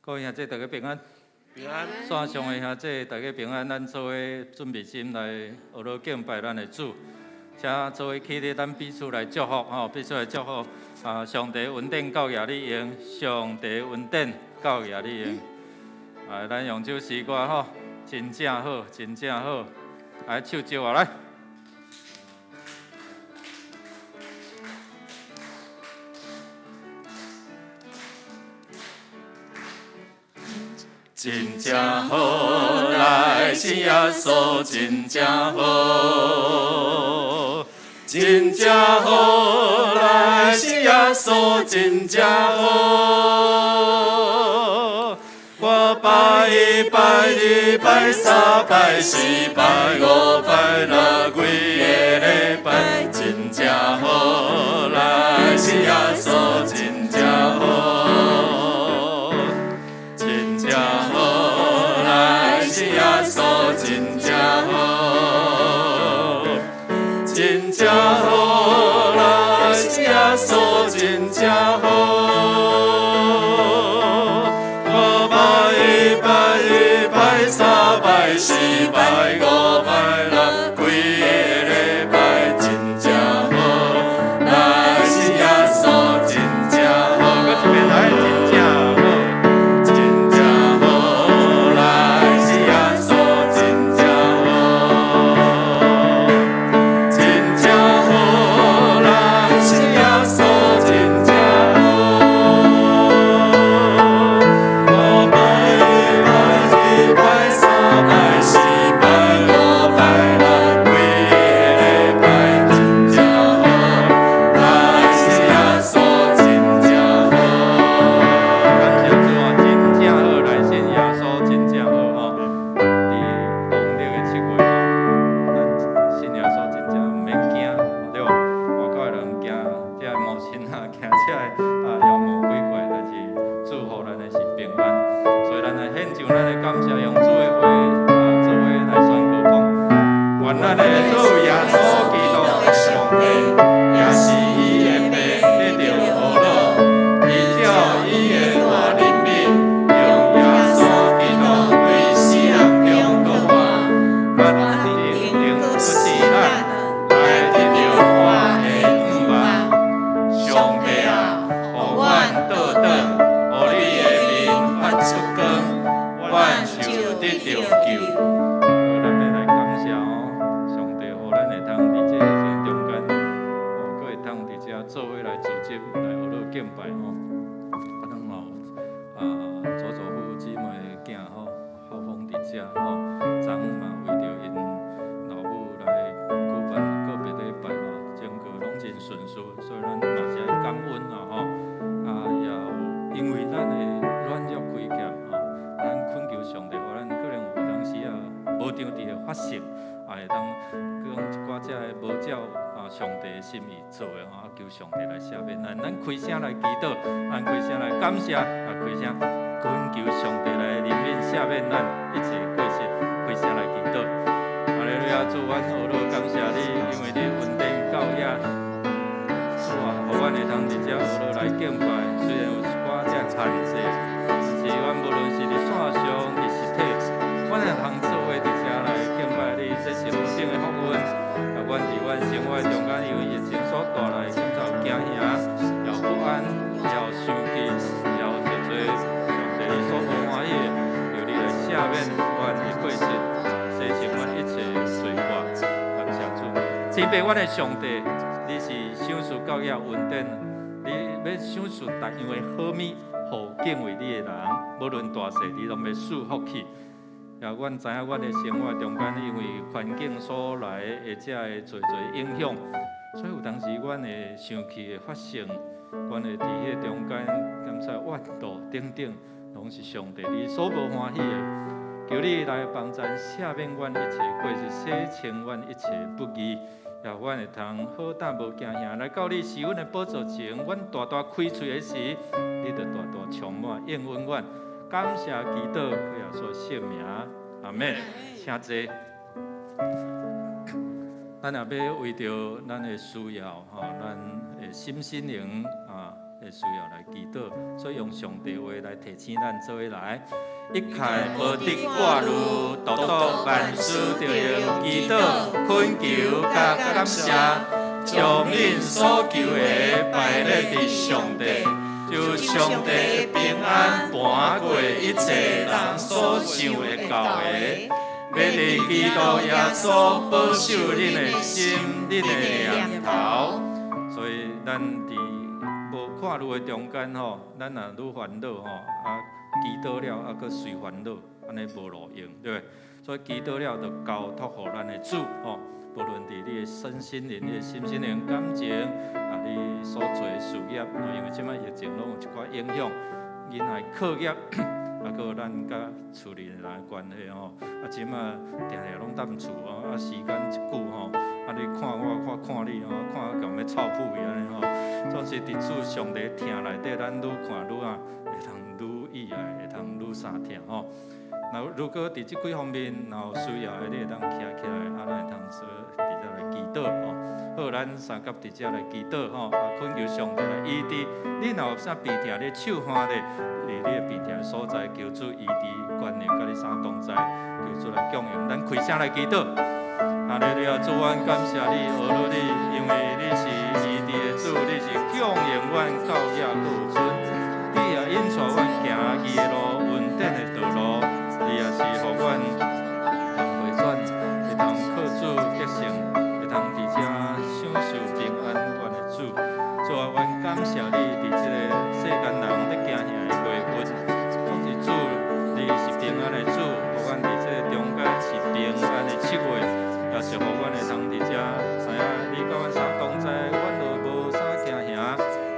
各位兄弟大家平安。平安。線上的兄弟大家平安，咱做伙準備心來學樂敬拜咱的主，請做伙起立，咱彼此來祝福吼，彼此來祝福。啊，上帝恩典夠額你用，上帝恩典夠額你用。啊，咱用這首詩歌吼，真正好，真正好。來，手招下來。真正好，來信耶穌，真正好，真正好，來信耶穌，真正好。我拜一拜二拜三拜四拜五拜六，規个禮拜，真正好，來信耶穌，真正好。真正好，來信耶穌，真正好，真正好，來信耶穌，真正好。我拜一拜二拜三拜四拜五拜六，規个禮拜真正好，來信耶穌，真正好。閣一遍來，真正好。真正好，來信耶穌，真正好，真正好，來信耶穌，真正好。我拜一拜二拜三拜四拜五拜六，規个禮拜真正好，來信耶穌，真正好。感謝主啊，真正好，來信耶穌，真正好吼。佇農曆的七月吼，咱信耶穌真正毋免驚，對無？外口的人驚這個魔神啊，驚這个啊妖魔鬼怪，但是主予咱的是平安，所以咱來獻上咱的感謝，用主的話啊做伙來宣告講，願咱的主耶穌基督的上帝，也是伊的父得著呵咾，伊照伊的大憐憫，用耶穌基督對死人中復活，決定賜咱來得著活的盼望。上帝啊，予阮倒轉，予你的面發出光，阮就得著救。好，咱欲來感謝哦，上帝予咱會通佇這個時陣中間，哦，閣會通佇遮做伙來組織來學樂敬拜吼。啊，咱嘛有啊祖祖父姊妹的囝吼，浩峰佇遮吼，昨昏嘛為著𪜶老母來舉辦告別禮拜吼，整個攏真順遂，所以咱嘛是愛感恩啦吼。啊，也有因為咱的軟弱虧欠吼，咱懇求上帝，予咱可能有當時啊無當佇的發生，啊會當講一寡這个無照啊上帝的心意做的吼，啊求上帝來赦免咱。咱開聲來祈禱，咱開聲來感謝，啊開聲懇求上帝來憐憫赦免咱一切過失，開聲來祈禱。哈利路亞，主，阮呵咾感謝你，因為你恩典夠額。主啊，予阮會通佇遮呵咾來敬拜，雖然有一寡這限制，但是阮無論是佇線上、佇實體，阮會通做伙佇遮來敬拜你，這是何等的福分！啊，阮佇阮生活中間，因為疫情所帶來，感覺有驚嚇，也有不安，也有生氣，也有濟濟上帝你所無歡喜的，求你來赦免阮的過失，洗淨阮一切罪過。感謝主，天父，阮的上帝，你是賞賜夠額恩典，你欲賞賜逐樣的好物，予敬畏你的人，無論大細，你攏欲賜福氣。也阮知影，阮的生活中間，因為環境所來的這个濟濟影響，所以有當時阮會生氣會發生，阮會佇彼個中間感覺怨妒等等，攏是上帝你所無歡喜的。求你來幫贊赦免阮一切過失，洗清阮一切不義，也予阮會通好膽無驚嚇來到你施恩的寶座前。阮大大開喙的時，你就大大充滿應允阮。感謝祈禱，靠耶穌聖名，阿們。請坐。咱也欲為著咱的需要，吼，咱的心心靈啊，的的需要來祈禱，所以用上帝話來提醒咱做伙來。一概無得掛慮，獨獨萬事著用祈禱、懇求佮感謝，將恁所求的擺列佇上帝，就上帝的平安盤過一切人所想會到的，欲佇基督耶穌保守恁的心、恁的念頭。所以咱佇無看慮的中間吼，咱若愈煩惱吼，啊，祈禱了啊，閣隨煩惱，按呢無路用，對袂？所以祈禱了，就交託予咱的主吼。無論佇你的身心靈、你的心心靈感情，啊，你所做的事業，因為這擺疫情攏有一寡影響，囡仔課業，啊，閣有咱佮厝裡的人的關係吼，啊，這擺定定攏踮厝吼，啊，時間一久吼，啊，你看我，我看你吼，看啊共欲臭噗去按呢吼，總是佇主上帝疼內底，咱愈看愈啊，會通愈意愛，會通愈相疼吼。若如果佇這幾方面若有需要的，你會當徛起來，啊，咱會通說佇遮來祈禱吼。好，咱相佮佇遮來祈禱吼，啊，懇求上帝來醫治。你若有啥病痛，你手汗咧，佇你的病痛所在，求主醫治，觀念佮你相同在，求主來供應。咱開聲來祈禱。哈利路亞，主，阮感謝你，阿羅你，因為你是醫治的主，你是供應阮到遐閣有剩，你也引帶阮行義的路、恩典的道路，你也是予阮通回轉，會通靠主得勝，會通佇遮享受平安，阮的主。主啊，阮感謝你，佇這個世間人咧驚嚇的月份，總是主，你是平安的主，予阮佇這個中間是平安的七月，也是予阮會通佇遮知影你佮阮相同在，阮就無啥驚嚇。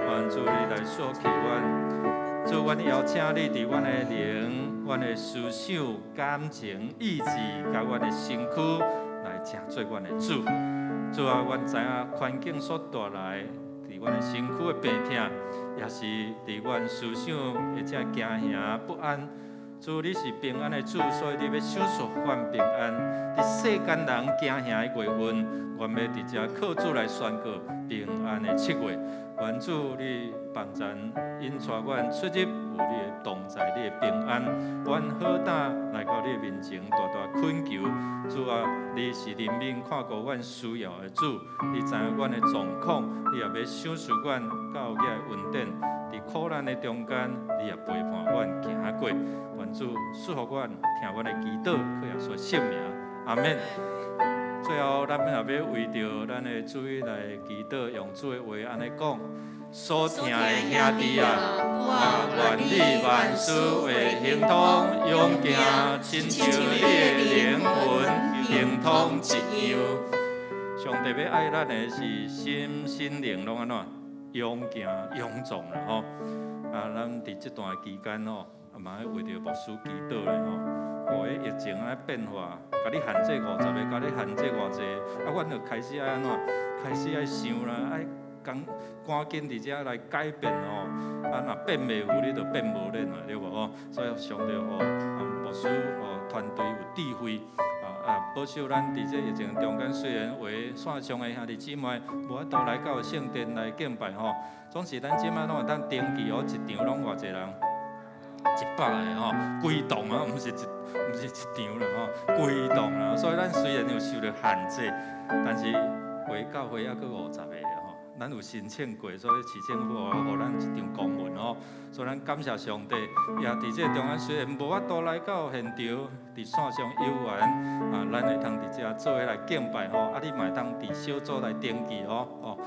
願主你來賜福阮，主，阮邀請你佇阮的靈、阮的思想、感情、意志，佮阮的身軀來成做阮的主。主啊，阮知影環境所帶來佇阮的身軀的病痛，也是佇阮思想的這驚嚇不安。主，你是平安的主，所以你欲賞賜阮平安。佇世間人驚嚇的月份，阮欲佇遮靠主來宣告平安的七月。願主你幫贊引帶阮出入有你的同在，你的平安。阮好膽來到你的面前，大大懇求。主啊，你是憐憫看顧阮需要的主，你知影阮的狀況，你也欲賞賜阮到遐的恩典。佇苦難的中間，你也陪伴阮行過。願主賜福阮，聽阮的祈禱，靠耶穌聖名，阿們。最後，咱也欲為著咱的主來祈禱，用主的話按呢講：所疼的兄弟啊，我願你萬事會亨通，勇健，親像你的靈魂亨通一樣。上帝欲愛咱的是心、身靈攏按怎勇健、勇壯啦吼。啊，咱佇這段期間吼，啊嘛愛為著牧師祈禱咧吼。哦，彼疫情啊變化，共你限制50個，共你限制偌濟，啊，阮就開始愛按怎？開始愛想啦，愛趕趕緊佇遮來改變吼。啊，若變袂有，你就變無練啦，對無吼？所以上帝予啊牧師予團隊有智慧，啊啊保守咱佇這疫情中間，雖然有線上的兄弟姊妹無法度來到聖殿來敬拜吼，總是咱這擺攏會當登記哦，一場攏偌濟人？100個吼，規棟啊，毋是一場啦吼，規棟啦。所以咱雖然有受著限制，但是回教會猶閣50個吼，咱有申請過，所以市政府予咱一張公文吼，所以咱感謝上帝。也佇這個中間，雖然無法度來到現場，佇線上有緣啊，咱會通佇遮做伙來敬拜吼，啊，你嘛會通佇小組來登記吼，哦，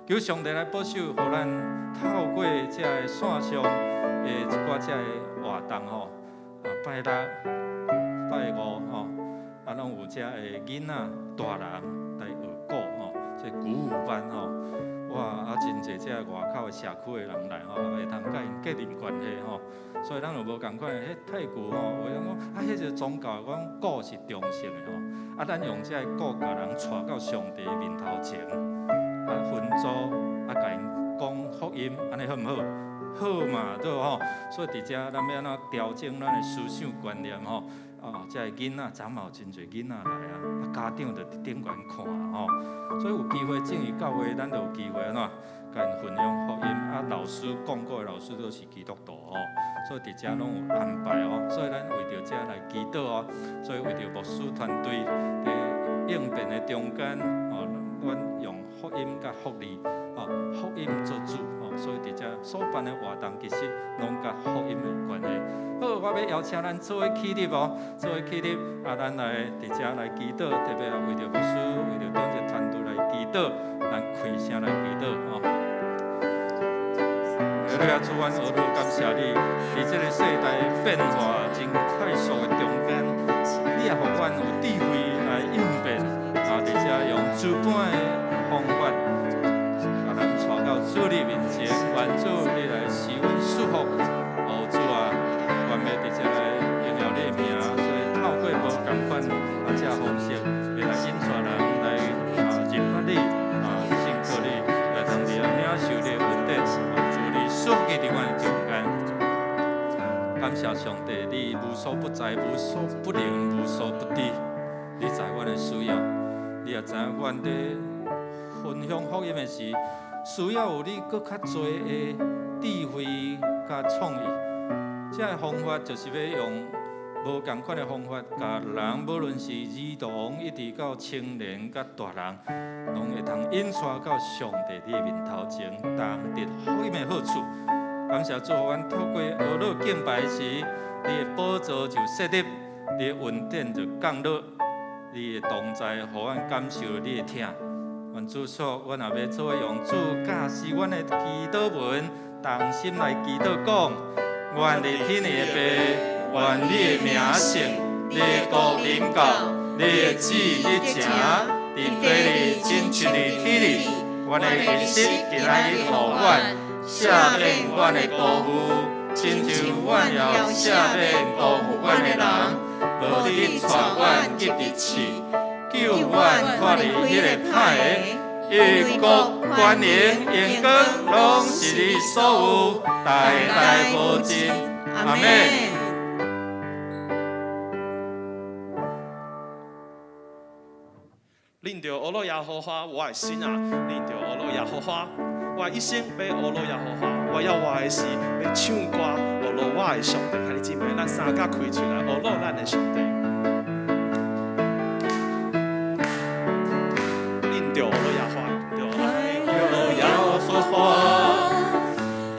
求上帝來保守，予咱透過這个線上的一寡這个活動吼，啊，拜六、拜五吼，啊，攏有這个囡仔、大人來學鼓吼，這鼓舞班吼，哇，啊，真濟這外口的社區的人來吼，會通佮𪜶建立關係吼，所以咱有無仝款，彼太鼓吼，有人講啊，彼個宗教講鼓是中性的吼，啊，咱用這个鼓共人帶到上帝面頭前，啊，分組啊，共𪜶講福音，按呢好毋好？好。好嘛，對吼。所以佇遮咱欲按怎調整咱的思想觀念吼？啊，遮的囡仔，昨嘛有真濟囡仔來啊，啊家長就佇頂懸看吼。所以有機會進入教會，咱就有機會按怎，共𪜶分享福音。啊，老師講過的老師都是基督徒吼，所以佇遮攏有安排哦。所以咱為著這來祈禱哦。所以為著牧師團隊佇應變的中間，哦，阮用福音佮福利，哦，福音做主，哦，所以佇遮所辦的活動其實攏佮福音的關係。好，我欲邀請咱做伙起立哦，做伙起立，啊，咱來佇遮來祈禱，特別啊為著牧師、為著長執團隊來祈禱，咱開聲來祈禱哦。哈利路亞，主，阮呵樂感謝你，佇這个世代變化真快速的中間，你也予阮有智慧來應變，啊，佇遮用諸般的方法，共咱帶到主你面前，願主你來賜阮祝福。哦，主啊，願欲佇遮來榮耀你的名，所以透過無仝款啊，這方式，欲來引帶人來啊認捌你，啊信靠你，來通佇遐領受你的恩典，啊，主你祝福佇阮中間。感謝上帝，你無所不在、無所不能、無所不知，你知阮的需要，你也知影阮佇分享福音的時，需要有你閣較濟的智慧佮創意。這个方法就是欲用無仝款的方法，共人無論是兒童，一直到青年佮大人，攏會通引帶到上帝你的面頭前，同得福音的好處。感謝主，予阮透過呵樂敬拜時，你的寶座就設立，你的恩典就降落，你的同在，予阮感受你的疼。願主說，阮也欲做伙用主教示阮的祈禱文，同心來祈禱講：願佇天的父，願你的名聖，你的國臨到，你的旨意成，佇地裡親像佇天裡。阮的日食今仔日予阮，赦免阮的辜負，親像阮也赦免辜負阮的人，無得帶阮入佇試，救阮脫離彼个歹的。因為國權能榮光，攏是你所有，代代無盡。阿們。恁著呵樂耶和華，我的心啊！恁著呵樂耶和華，我一生欲呵樂耶和華，我猶活的時欲唱歌呵樂我的上帝。兄弟姊妹，咱三甲開喙來呵樂咱的上帝。恁著呵樂耶和華，著愛呵樂耶和華，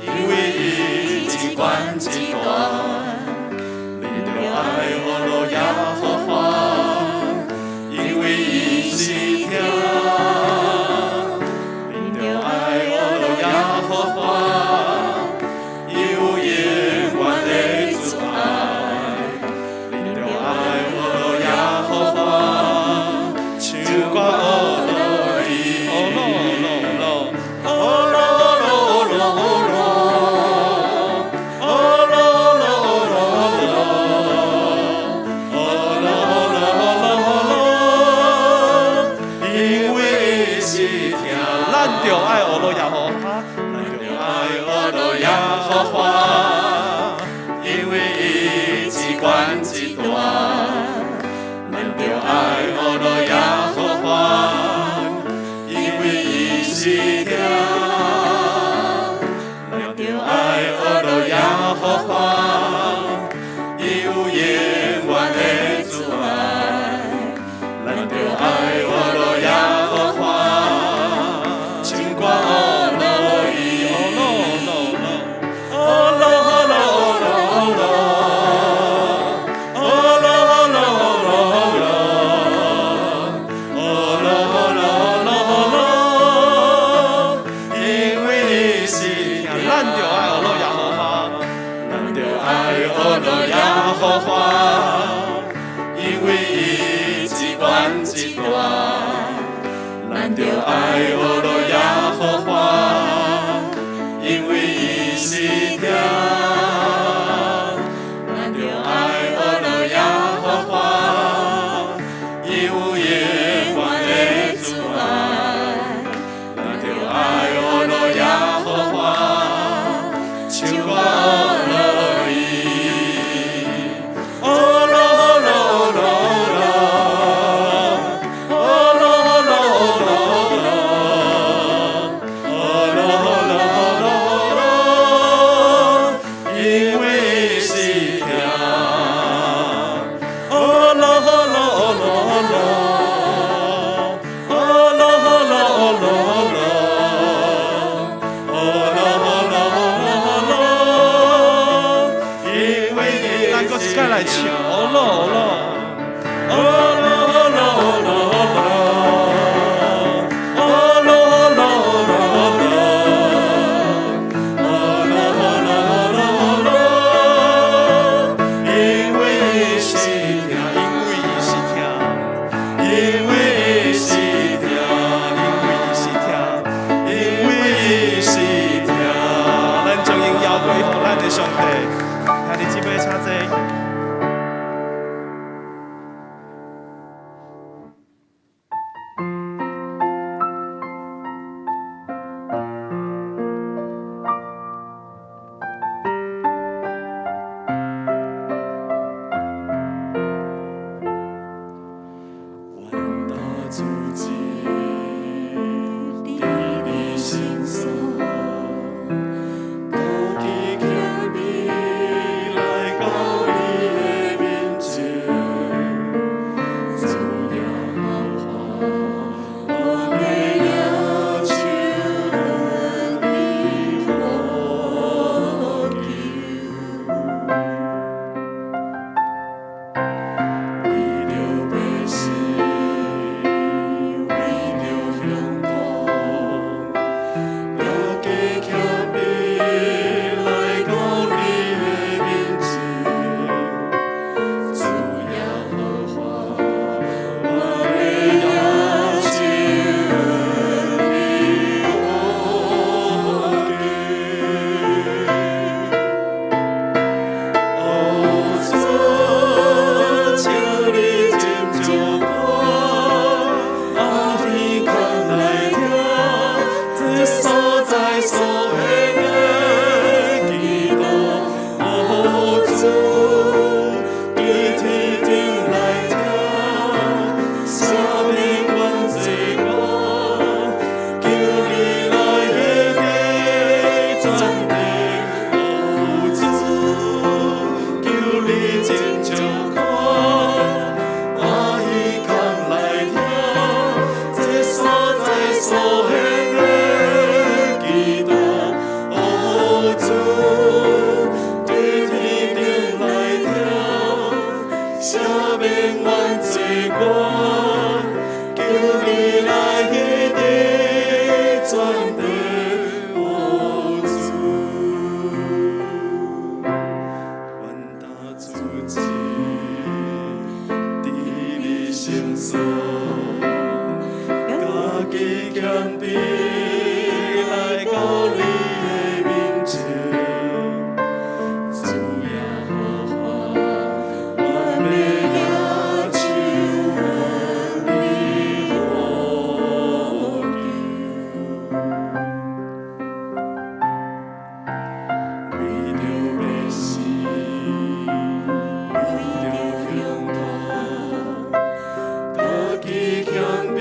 因為伊至懸至大。恁著愛呵樂耶和華，因為伊是疼。恁著愛呵樂耶和華，伊有永遠的慈愛。恁著愛呵樂耶和華，唱歌呵樂伊，呵樂樂樂，呵樂樂樂樂，呵樂樂樂樂，呵樂樂樂樂，因為伊是疼。咱著愛呵樂耶和華，咱著愛呵樂耶和華，因為伊至懸至大。咱著愛呵樂耶和華，因為伊是疼。咱著愛呵樂耶和華，伊有永遠的慈愛。咱著愛呵樂耶和華，唱歌呵樂伊，呵樂樂樂，呵樂樂樂樂，呵樂樂樂樂，呵樂樂樂樂，因為伊是疼。咱著愛呵樂耶和華，咱著愛呵樂耶和華，因為伊至懸至大。咱著愛呵樂耶和華，因為伊是疼。咱著愛呵樂耶和華，伊有永遠的慈愛。咱著愛呵樂耶和華，唱來唱，哦囉哦囉，哦囉哦囉哦囉哦囉，哦囉哦囉哦囉，哦囉哦囉哦囉，因為伊是疼，因為伊是疼，因為伊是疼，因為伊是疼，因為伊是疼。咱將榮耀歸予咱的上帝，兄弟姊妹請坐。願大主旨佇你聖所，家己謙卑來到你的面前，主耶和華，我欲舉手向你呼求。為著百姓，為著鄉土，家己謙卑來到你的面前，主耶和華，我欲舉手向你呼求。哦，主，請你真照看，阿耳孔來聽，這所在所獻的祈禱。哦，主，對天頂來聽，赦免阮罪過，求你來彼地轉地。哦，主，求你真照看，阿耳孔來聽，這所在所獻的祈禱。哦，主，對天頂來聽，赦免阮罪過，求你來彼地轉地。哦，主，願大主旨佇你聖所，家己謙卑來到你的面前，主耶和華，我欲舉手向你呼求。為著百姓，為著鄉土，家己謙卑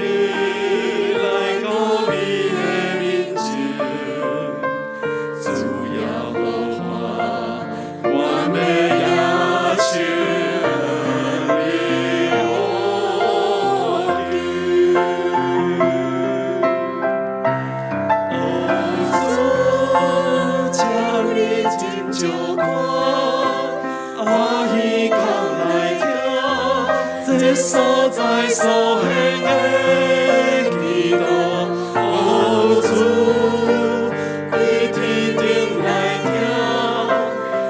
來到你的面前，主耶和華，我欲舉手向你呼求。哦，主，請你真照看，阿耳孔來聽，這所在所獻的祈禱。哦，主，對天頂來聽，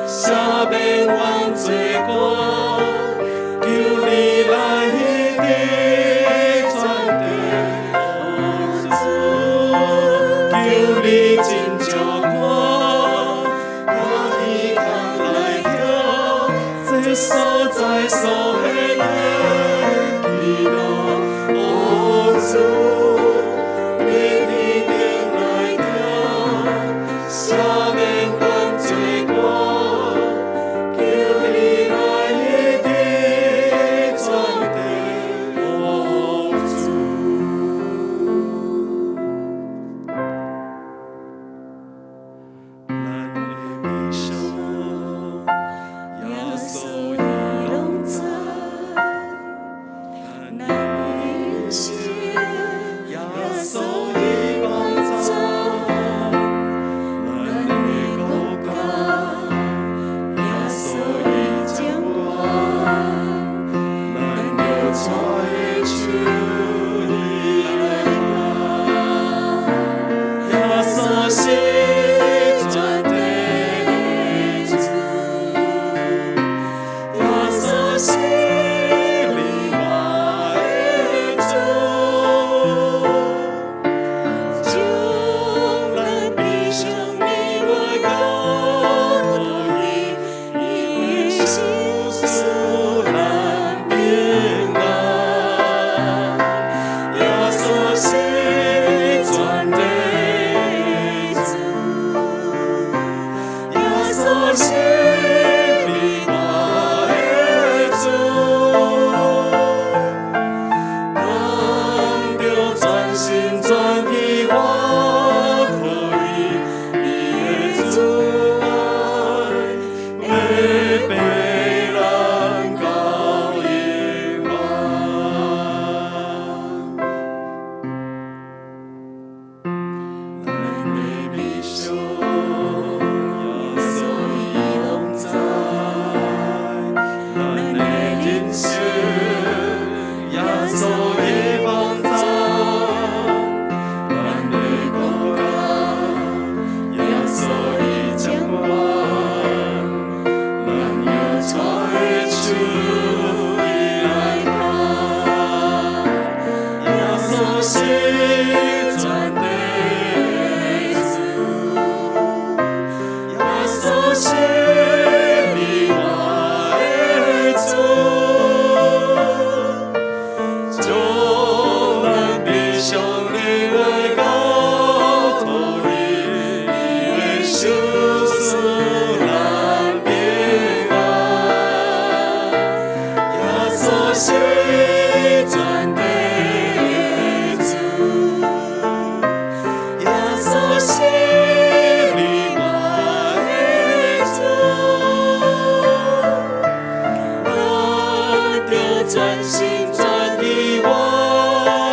赦免阮罪過，求你來彼地轉地。哦，主，求你真照看，阿耳孔來聽，這所在所獻的祈禱。哦，主，對天頂來聽，赦免阮罪過，求你來彼地轉地。哦，主。咱的微笑，耶穌伊攏知。賞賜咱平安。耶穌是全地主，耶穌是你我的主，咱著全心全意倚靠伊，伊的慈愛會陪咱到永遠。咱的悲傷，耶穌伊攏知；咱的人生，耶穌的幫助；咱的孤單，耶穌伊掌管。咱搖帶的手，伊來牽。耶穌是全地主，耶穌是你我的主，將咱悲傷的話交託伊，伊會賞賜咱平安。耶穌是全地主，耶穌是你我的主，咱著全心全意倚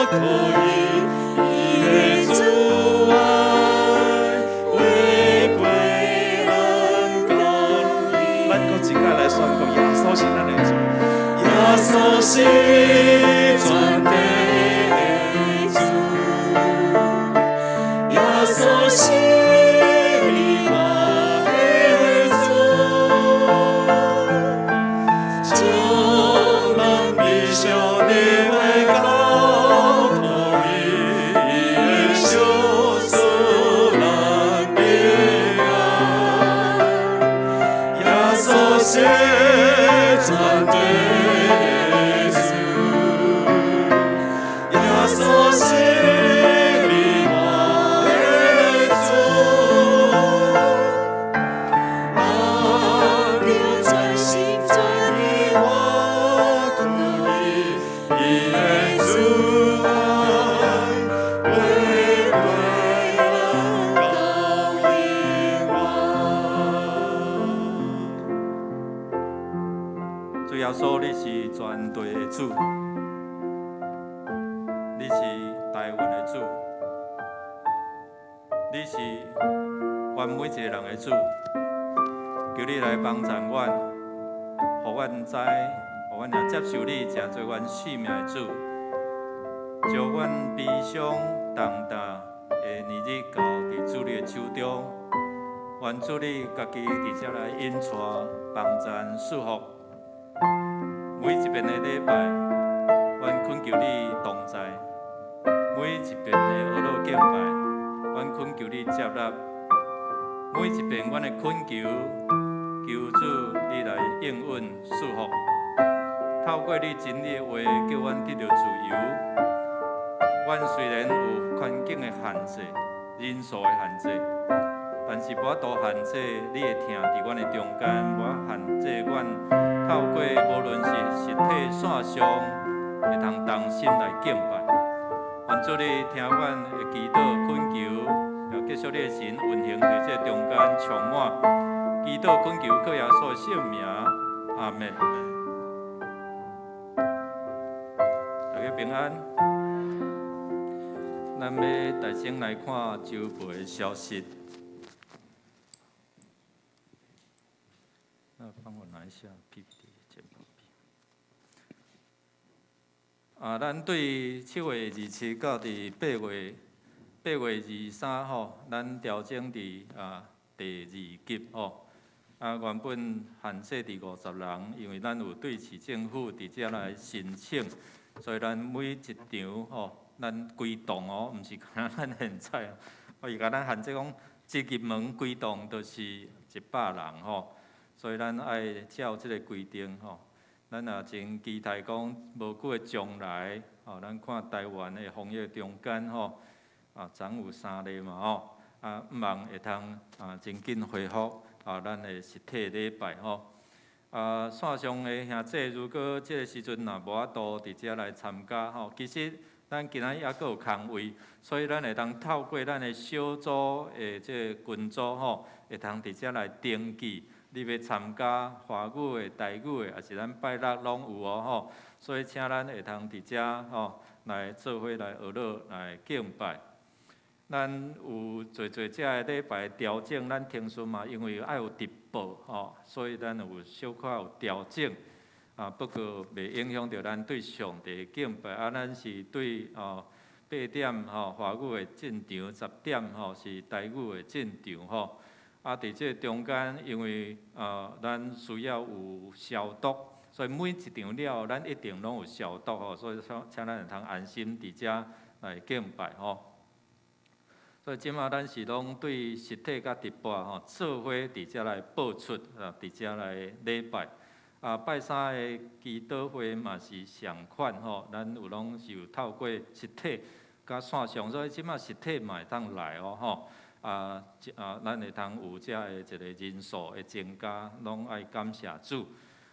靠伊，伊的慈愛會陪咱到咱閣一擺來宣告，耶穌是咱的主。耶穌是全地主，耶穌是你我的主，將咱悲傷的話交託伊，伊會賞賜咱平安。耶穌是全地主，耶穌是你我的主，咱著全心全意倚靠伊，伊的慈愛會陪咱到永遠。主耶穌，你是全地的主，你是台灣的主，你是阮每一个人的主，求你來幫助阮，予阮知，予阮也接受你，成做阮生命的主，將阮悲傷重擔的年日交佇主你的手中，願主你家己佇遮來引帶、幫贊、祝福。每一遍的禮拜，阮懇求你同在；每一遍的哀禱敬拜，阮懇求你接納；每一遍阮的懇求，求主你來應允祝福。透過你真理的話，叫阮得著自由。阮雖然有環境的限制、人數的限制，但是無法度限制你的疼佇阮的中間，無法限制阮透過無論是實體線上，會通同心來敬拜。願主你聽阮的祈禱懇求，也繼續你的神運行佇這中間充滿。祈禱懇求靠耶穌的聖名，阿門。大家平安。咱欲大先來看週報的消息。那幫我拿一下 PPT 簡報。啊，咱對7月27到佇8月23吼，咱調整佇第二級吼。啊，原本限制佇50人，因為咱有對市政府佇遮來申請，所以咱每一場吼，咱規棟哦，毋是干焦咱現在，哦，伊共咱限制講，一入門規棟都是100人吼，所所以咱愛照這个規定吼。咱也真期待講，無久的將來，吼，咱看台灣的防疫中間吼，啊，昨有三例嘛吼，啊，望會通啊，真緊恢復啊，咱的實體禮拜吼。啊，線上的兄弟，如果這个時陣若無法度佇遮來參加吼，其實咱今仔日猶閣有空位，所以咱會當透過咱的小組的這个群組吼，會通佇遮來登記。你欲參加華語的、台語的，抑是咱拜六攏有哦吼，所以請咱會通佇遮吼來做伙來學樂來敬拜。咱有濟濟遮的禮拜調整，咱聽說嘛，因為愛有直播吼，所以咱有小可有調整。啊，不過袂影響著咱對上帝的敬拜。啊，咱是對哦8點吼華語的進場，10點吼是台語的進場吼。啊，佇這中間，因為咱需要有消毒，所以每一場了後，咱一定攏有消毒吼，所以請咱會通安心佇遮來敬拜吼。所以這馬咱是攏對實體佮直播吼，做伙佇遮來播出啊，佇遮來禮拜。啊，拜三的祈禱會嘛是仝款吼，咱有攏是有透過實體佮線上，所以這馬實體嘛會當來哦吼。啊，啊，咱會通有遮的一个人數的增加，攏愛感謝主。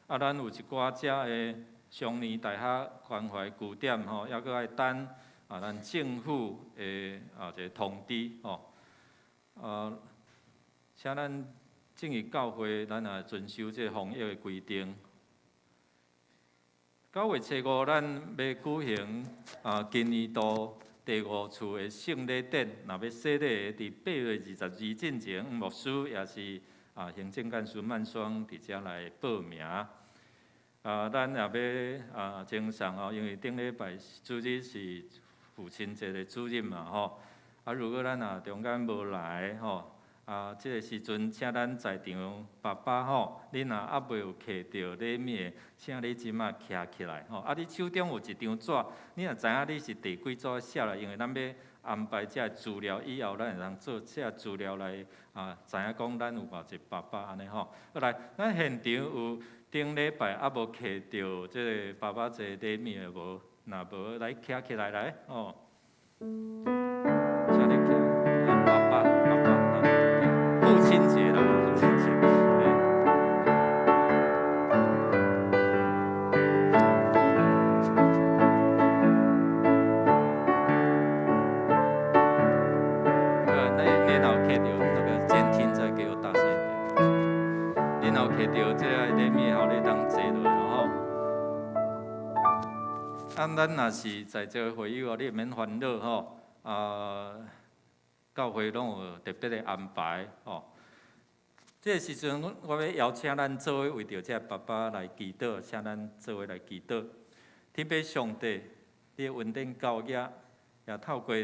啊，咱有一寡遮的雙年大學關懷據點吼，猶閣愛等啊，咱政府的啊一个通知吼。啊，請咱正義教會，咱也遵守這个防疫的規定。9月初5，咱欲舉行啊今年度第五次的聖禮典，若欲洗禮的，佇8月22進前，牧師也是啊行政幹事曼雙佇遮來報名。啊，咱也欲啊贈送哦，因為頂禮拜主日是父親節的主日嘛吼。啊，如果咱若中間無來吼，啊，這个時陣請咱在場爸爸吼，你若猶未有摕著禮物的，請你這馬徛起來吼。啊，你手中有一張紙，你若知影你是第幾組寫來，因為咱欲安排這个資料以後，咱會通做這个資料來啊，知影講咱有偌濟爸爸按呢吼。好來，咱現場有頂禮拜猶無摕著這个爸爸節禮物的無？若無來徛起來來吼。請你徛，爸爸，爸爸，父親節啦，父親節。那你若有摕著那个監聽，再給我大聲一點。你若有摕著這个禮物吼，你當坐落來吼。啊，咱若是在這個會友哦，你毋免煩惱吼。啊，教會攏有特別的安排吼。這个時陣，我欲邀請咱做伙為著這爸爸來祈禱，請咱做伙來祈禱。天父上帝，你的恩典高額，也透過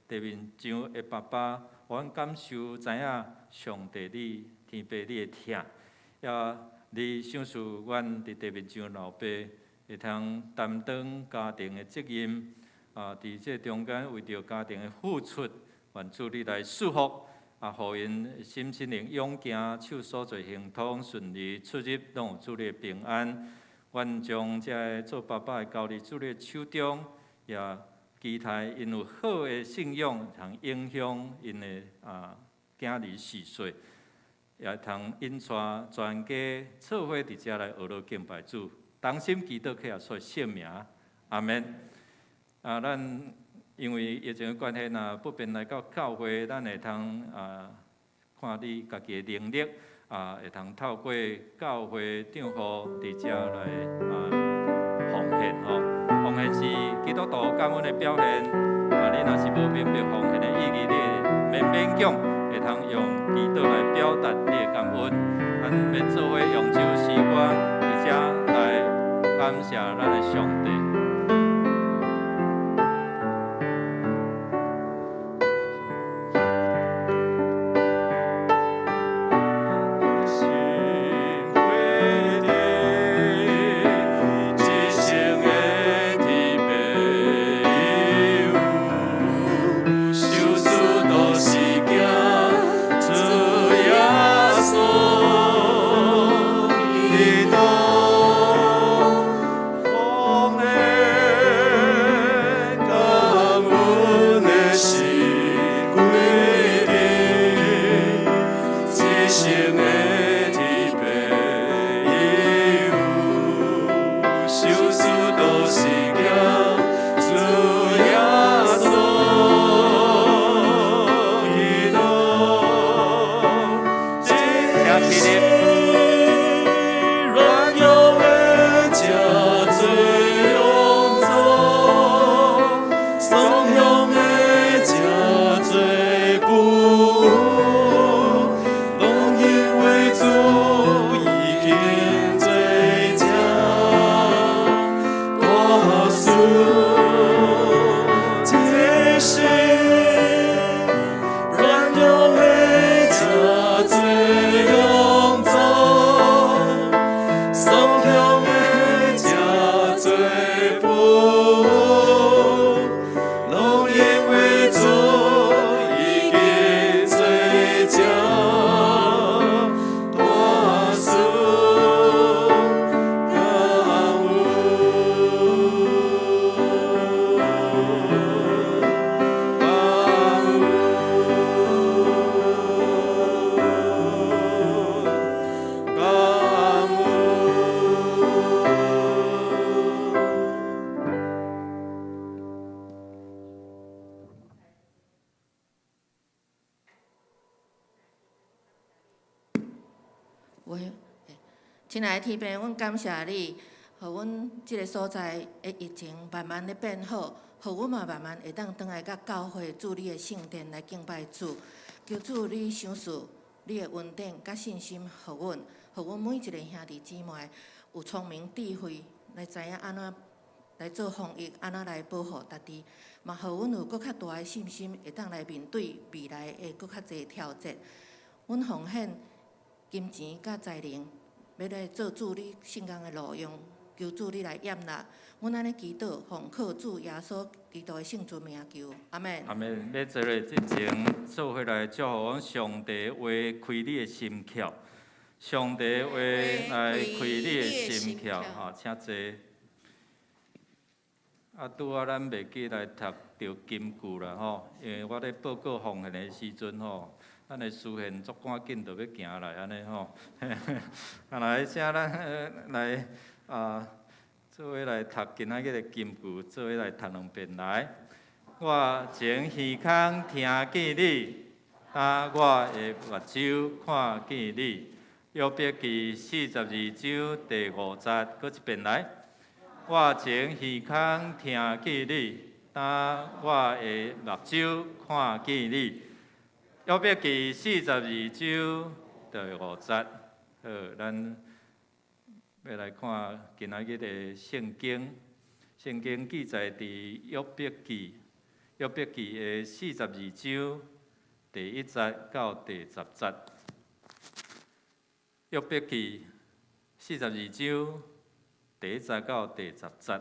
地面上的爸爸，予阮感受知影上帝你天父你的疼，也你賞賜阮佇地面上老爸會通擔當家庭的責任。啊，佇這中間為著家庭的付出，願主你來賜福，啊，予𪜶心身靈勇健，手所做亨通順利，出入攏有主你的平安。願將這个做爸爸的交佇主你的手中，也期待𪜶有好的信仰，通影響𪜶的啊囝兒序細，也通引帶全家做伙佇遮來學樂敬拜主，同心祈禱，耶穌聖名，阿門。啊，咱因為疫情的關係，若不便來到教會，咱會通啊看你家己的能力，啊，會通透過教會帳戶佇遮來啊奉獻吼。奉獻是基督徒感恩的表現。啊，你若是無明白奉獻的意義，你免勉強，會通用祈禱來表達你的感恩。咱欲做伙用這首詩歌，佇遮來感謝咱的上帝。心過定，一生的天父友，相思都是行主耶穌。受事都是行主耶穌基督，請起立。軟弱的這做勇壯，喪雄的這做不，攏因為主已經做這大事，這是軟弱的這做勇壯，喪雄的這做不，攏因為主已經做這大事，感恩，感恩，感恩。我，親愛的天父，阮感謝你，予阮這个所在的疫情慢慢咧變好，予阮嘛慢慢會當轉來佮教會主你的聖殿來敬拜主。求主你賞賜你的恩典佮信心，予阮，予阮每一个兄弟姊妹有聰明智慧來知影按怎來做防疫，按怎來保護家己，嘛予阮有閣較大的信心，會當來面對未來的閣較濟挑戰。阮奉獻金錢佮才能，欲來做主你聖工的路用，求主你來悅納。阮按呢祈禱，奉靠主耶穌基督的聖尊名求，阿們。阿們，欲做咧之前，做伙來祝福阮上帝話開你的心竅，上帝話來開你的心竅，吼，請坐。啊，拄仔咱袂記來讀著金句啦，吼，因為我咧報告奉獻的時陣吼，咱的書獻足趕緊就欲行來按呢吼。啊，來，請咱來啊，做伙來讀今仔日的金句，做伙來讀兩遍來。我前耳孔聽見你，擔我的目睭看見你。約伯記四十二章第五節，閣一遍來。我前耳孔聽見你，擔我的目睭看見你。約伯記四十二章第五節，好，咱欲來看今仔日的聖經。聖經記載佇約伯記，約伯記的四十二章第一節到第十節。約伯記四十二章第一節到第十節，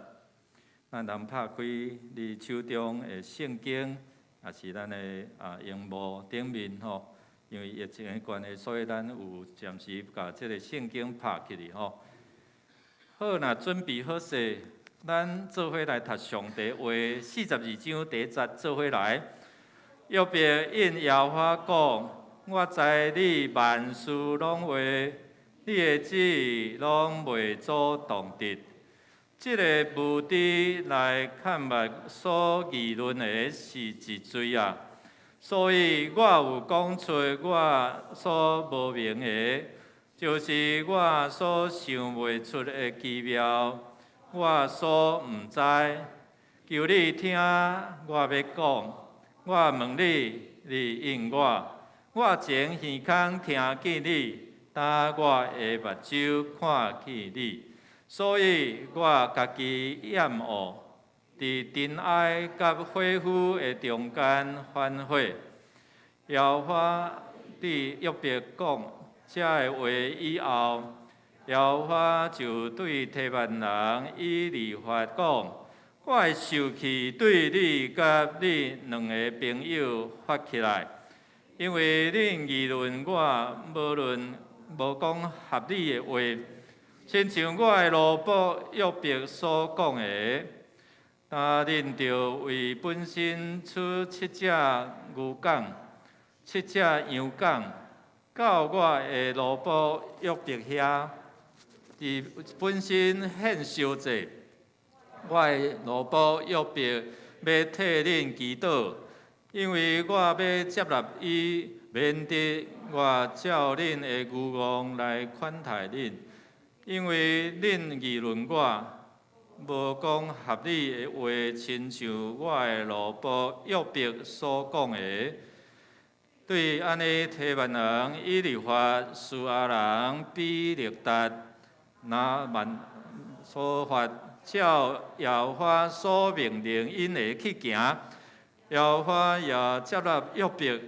咱通拍開你手中的聖經，抑是咱的啊螢幕頂面吼。因為疫情的關係，所以咱有暫時共這个聖經拍起來吼。好，若準備好勢，咱做伙來讀上帝話四十二章第一節，做伙來。約伯應耶和華講：我知你萬事攏會，你的旨意攏袂阻擋得。這个無知來看目所議論的是一罪啊！所以我有講出我所無明的，就是我所想袂出的奇妙，我所毋知。求你聽我欲講，我問你，你應我。我前耳孔聽見你，擔我的目睭看見你，所以我家己厭惡，佇塵埃佮火灰的中間反悔。耶和華對約伯講這个話以後，耶和華就對提幔人以利法講：我的受氣對你佮你兩个朋友發起來，因為恁議論我，無論無講合理的話，親像我的奴僕約伯所講的。但恁著為本身取七隻牛犅、七隻羊犅，到我的奴僕約伯遐，佇本身獻燒祭。我的奴僕約伯欲替恁祈禱，因為我欲接納伊，免得我照恁的愚妄來款待恁。因為恁議論我，無講合理的話，親像我的奴僕約伯所講的。對按呢，提幔人以利法、書亞人比勒達、拿瑪瑣法，照耶和華所命令𪜶的去行，耶和華也接納約伯。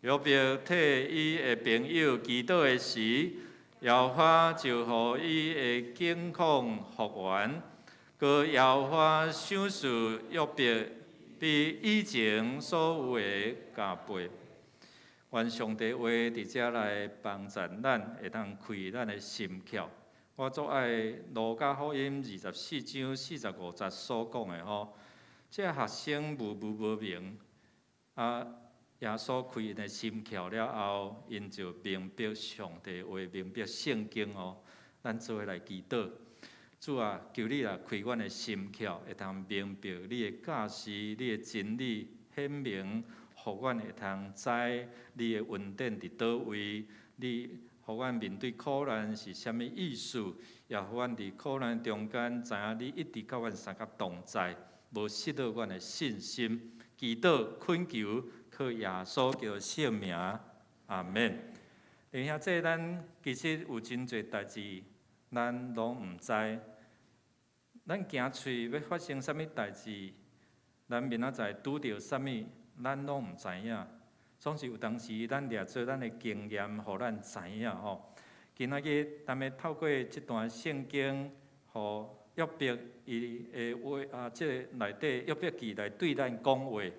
約伯替伊的朋友祈禱的時，耶和華就予伊的境況復原。閣耶和華賞賜約伯比以前所有的加倍。願上帝話佇遮來幫助咱，會當開咱的心竅。我足愛路加福音24章45節所講的吼，這學生無無無明，啊，耶穌開𪜶的心竅了後，𪜶就明白上帝話，明白聖經哦。咱做伙來祈禱，主啊，求你來開阮的心竅，會當明白你的教示、你的真理顯明，予阮會通知你的恩典佇佗位，你予阮面對苦難是啥物意思，也予阮佇苦難中間知影你一直佮阮相佮同在，無失落阮的信心。祈禱懇求，靠耶穌基督聖名，阿門。弟兄姊妹，咱其實有真濟代誌，咱攏毋知。咱行喙欲發生啥物代誌，咱明仔載拄著啥物，咱攏毋知影。總是有當時，咱掠做咱的經驗，予咱知影吼。今仔日，咱欲透過這段聖經，予約伯伊的話啊，這個內底約伯記來對咱講話。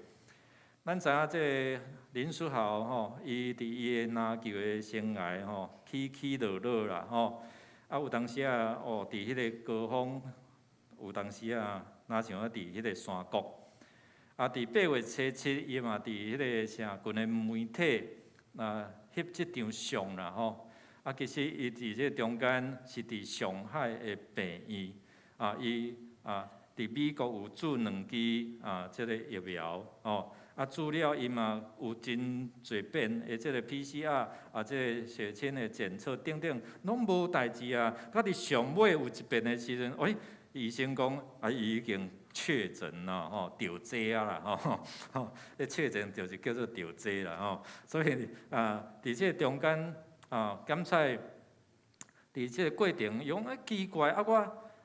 咱知影這個林書豪吼，伊佇伊的籃球的生涯吼，起起落落啦吼。啊，有當時啊，哦，佇彼个高峰，有當時啊，若像啊佇彼个山谷。啊，佇8月初7，伊嘛佇彼个社群的媒體啊翕這張相啦吼。啊，其實伊佇這中間是佇上海的病院，啊，伊啊佇美國有注兩支啊這個疫苗吼。啊，注了伊嘛有真濟遍的這個 PCR 啊，這個血清的檢測等等，攏無代誌啊。佮佇上尾有一遍的時陣，欸，醫生講啊，伊已經確診啦，吼，著這啊啦，吼，吼，彼確診就是叫做著這啦，吼。所以啊，佇這個中間啊，檢測佇這個過程，伊講欸奇怪，啊我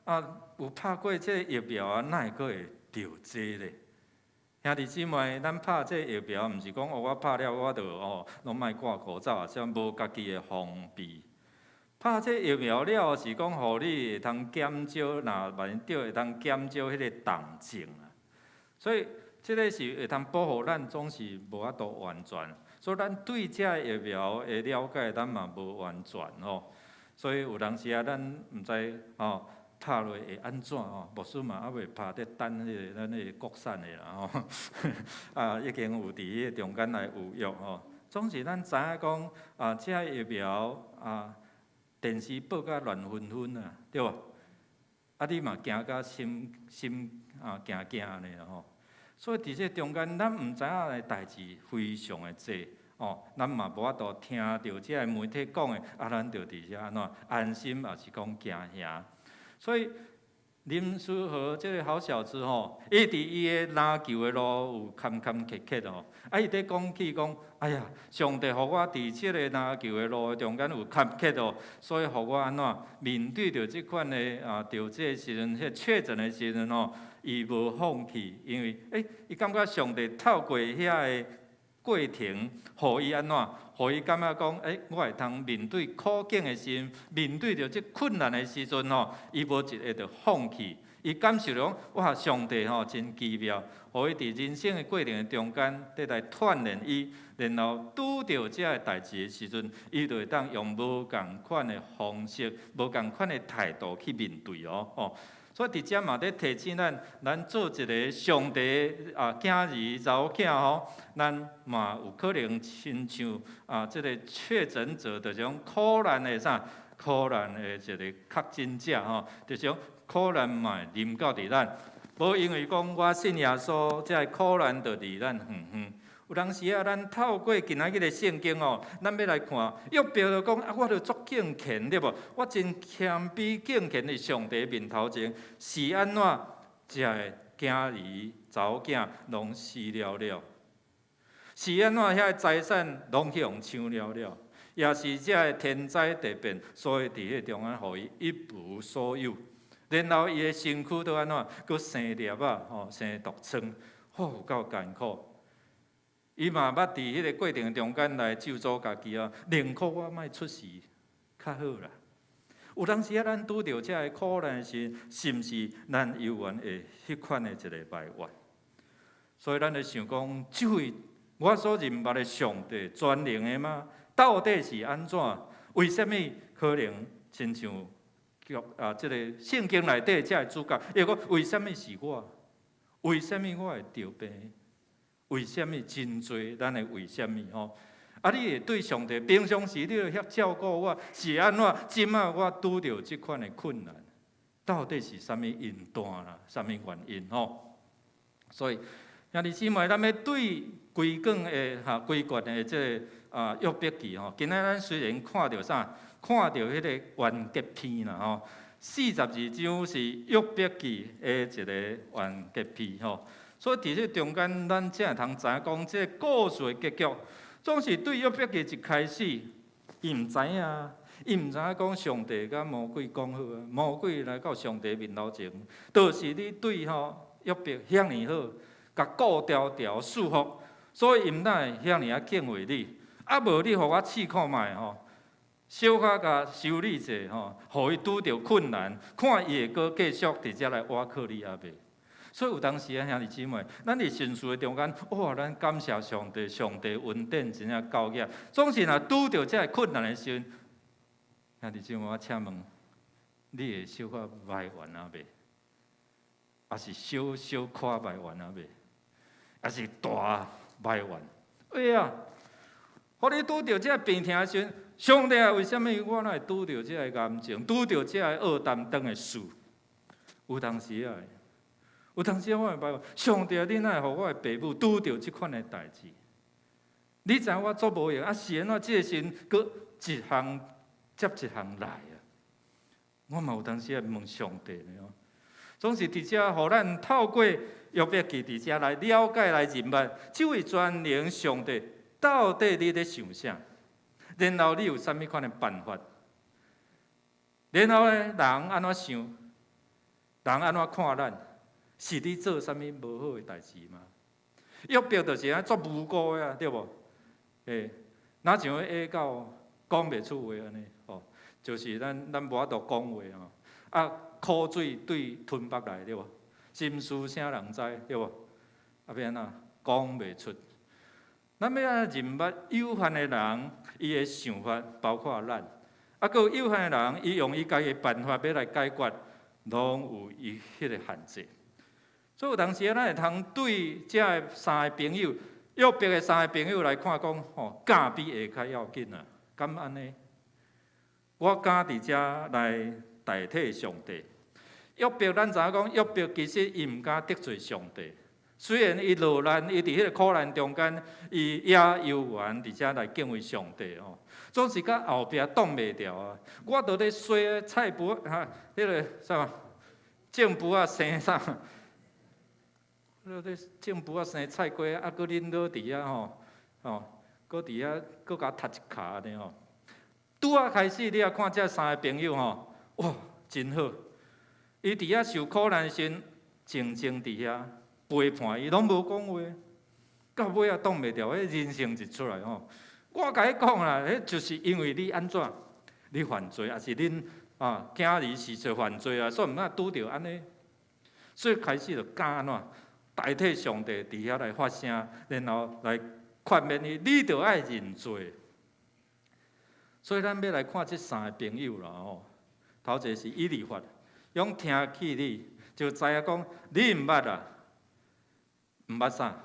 啊有拍過這個疫苗啊，哪會閣會著這咧？兄弟姊妹，咱拍這個疫苗，毋是講哦，我拍了我就哦，攏莫掛口罩啊，這無家己的防備。拍這個疫苗了後，是講予你會通減少，若萬一著會通減少彼個重症啊。所以，這個是會通保護咱，總是無法度完全。所以，咱對這個疫苗的了解，咱嘛無完全吼。所以有當時啊，咱毋知吼。拍落會按怎吼？牧師嘛猶未拍，佇等彼个咱彼個國產的啦吼。啊，已經有佇彼個中間來預約吼。總是咱知影講啊，這個疫苗啊，電視報甲亂紛紛啊，對無？啊，你嘛驚甲心心啊驚驚按呢吼。所以佇這中間，咱毋知影的代誌非常的濟哦，咱嘛無法度聽著這个媒體講的，啊，咱就佇遮按怎安心，抑是講驚嚇。所以林書豪這個好小子吼，伊佇伊的籃球的路有坎坎坷坷吼，啊，伊佇講起講，哎呀，上帝予我佇這個籃球的路中間有坎坷哦，所以予我按怎面對著這款的啊，著這個時陣，彼確診的時陣吼，伊無放棄，因為伊感覺上帝透過遐個過程，予伊按怎，予伊感覺講，我會通面對苦境的時陣，面對著這困難的時陣吼，伊無一下就放棄。伊感受講，哇，上帝吼真奇妙，予伊佇人生的過程的中間，佇來鍛鍊伊，然後拄著這个代誌的時陣，伊就會當用無仝款的方式、無仝款的態度去面對哦，吼。所以佇遮嘛佇提醒咱，咱做一个上帝啊囝兒查某囝吼，咱嘛有可能親像啊這个確診者，就是講苦難的啥，苦難的一个確診者吼，就是講苦難嘛會臨到佇咱，無因為講我信耶穌，這个苦難就離咱遠遠。有當時啊，咱透過今仔日的聖經哦，咱欲來看約伯就講啊，我著足敬虔對無？我真謙卑敬虔佇上帝面頭前，是按怎這个囝兒查某囝攏死了了？是按怎遐个財產攏去予搶了了？也是這个天災地變，所以佇彼中間，予伊一無所有。然後伊的身軀都按怎？閣生粒仔吼，生毒瘡，吼有夠艱苦。伊嘛捌佇彼个過程中間來咒詛家己啊，寧可我莫出世較好啦。有當時啊，咱拄著這个苦難時，是毋是咱猶原會彼款的一个埋怨？所以咱會想講，這位我所認捌的上帝全能的嗎？到底是按怎？為啥物可能親像啊？這个聖經內底這个主角，伊講為啥物是我？為啥物我會著病？為啥物真濟？咱會為啥物吼？啊！你會對上帝平常時你就遐照顧我，是按怎？這馬我拄著這款的困難，到底是啥物因端啦？啥物原因吼？所以兄弟姊妹，咱欲對規卷的哈規卷的這个啊約伯記吼，今仔咱雖然看著啥，看著彼个完結篇啦吼，42章是約伯記的一个完結篇吼，所以佇這中間，咱才會通知影講，這个故事的結局，總是對約伯記一開始，伊毋知影，伊毋知影講上帝佮魔鬼講好啊，魔鬼來到上帝面頭前，就是你對吼約伯遐爾好，共顧牢牢賜福，所以𪜶哪會遐爾仔敬畏你？啊，無你予我試看覓吼，小可共修理者吼，予伊拄著困難，看伊會閣繼續佇遮來倚靠你抑未？所以有當時啊，兄弟姊妹，咱佇順事的中間，哇！咱感謝上帝，上帝恩典真正夠額。總是若拄著這个困難的時陣，兄弟姊妹，我請問，你會小可埋怨抑未？抑是小小可埋怨抑未？抑是大埋怨？會啊！予你拄著這个病痛的時陣，上帝啊，為啥物我哪會拄著這個癌症，拄著這个惡擔當的事？有當時啊，有當時我會埋怨，上帝啊，你哪會予我的爸母拄著這款的代誌？你知影我足無閒，啊是按怎這个時陣閣一項接一項來啊？我嘛有當時會問上帝呢。總是佇遮，予咱透過約伯記佇遮來了解、來認捌這位全能上帝到底你咧想啥？然後你有啥物款的辦法？然後呢，人按怎想？人按怎看咱？是你做啥物無好的代誌嗎？約伯就是按呢足無辜的啊，對無？欸，若像彼下狗講袂出話按呢，吼，就是咱咱無法度講話吼。啊，苦水對吞腹來，對無？心事啥人知，對無？啊，欲按怎講袂出？咱欲按怎認捌有限的人，伊的想法包括咱，啊，閣有有限的人，伊用伊家己的辦法欲來解決，攏有伊彼个限制。所以有當時啊，咱會通對這个三个朋友，約伯的三个朋友來看，講吼，教比下較要緊啊，敢按呢？我敢佇遮來代替上帝。約伯，咱知影講，約伯其實伊毋敢得罪上帝。雖然伊落難，伊佇彼个苦難中間，伊也猶原佇遮來敬畏上帝吼。總是佮後壁擋袂牢啊！我都咧洗菜脯哈，彼个啥種匏仔生啥？咧種匏仔生菜瓜，啊，閣恁老佇遐吼，吼，閣佇遐閣共踢一跤按呢吼。拄仔開始，你也看這三个朋友吼，哇，真好！伊佇遐受苦難時，靜靜佇遐陪伴伊，攏無講話。到尾仔擋袂牢，彼人性一出來吼，我共你講啦，彼就是因為你按怎，你犯罪，抑是恁啊囝兒是做犯罪啊，所以毋通拄著按呢，所以開始就敢按怎代替上帝佇遐來發聲，然後來勸勉伊，你著愛認罪。所以咱欲來看這三个朋友啦吼，頭一个是以利法，用聽去你就知影講你毋捌啊，毋捌啥？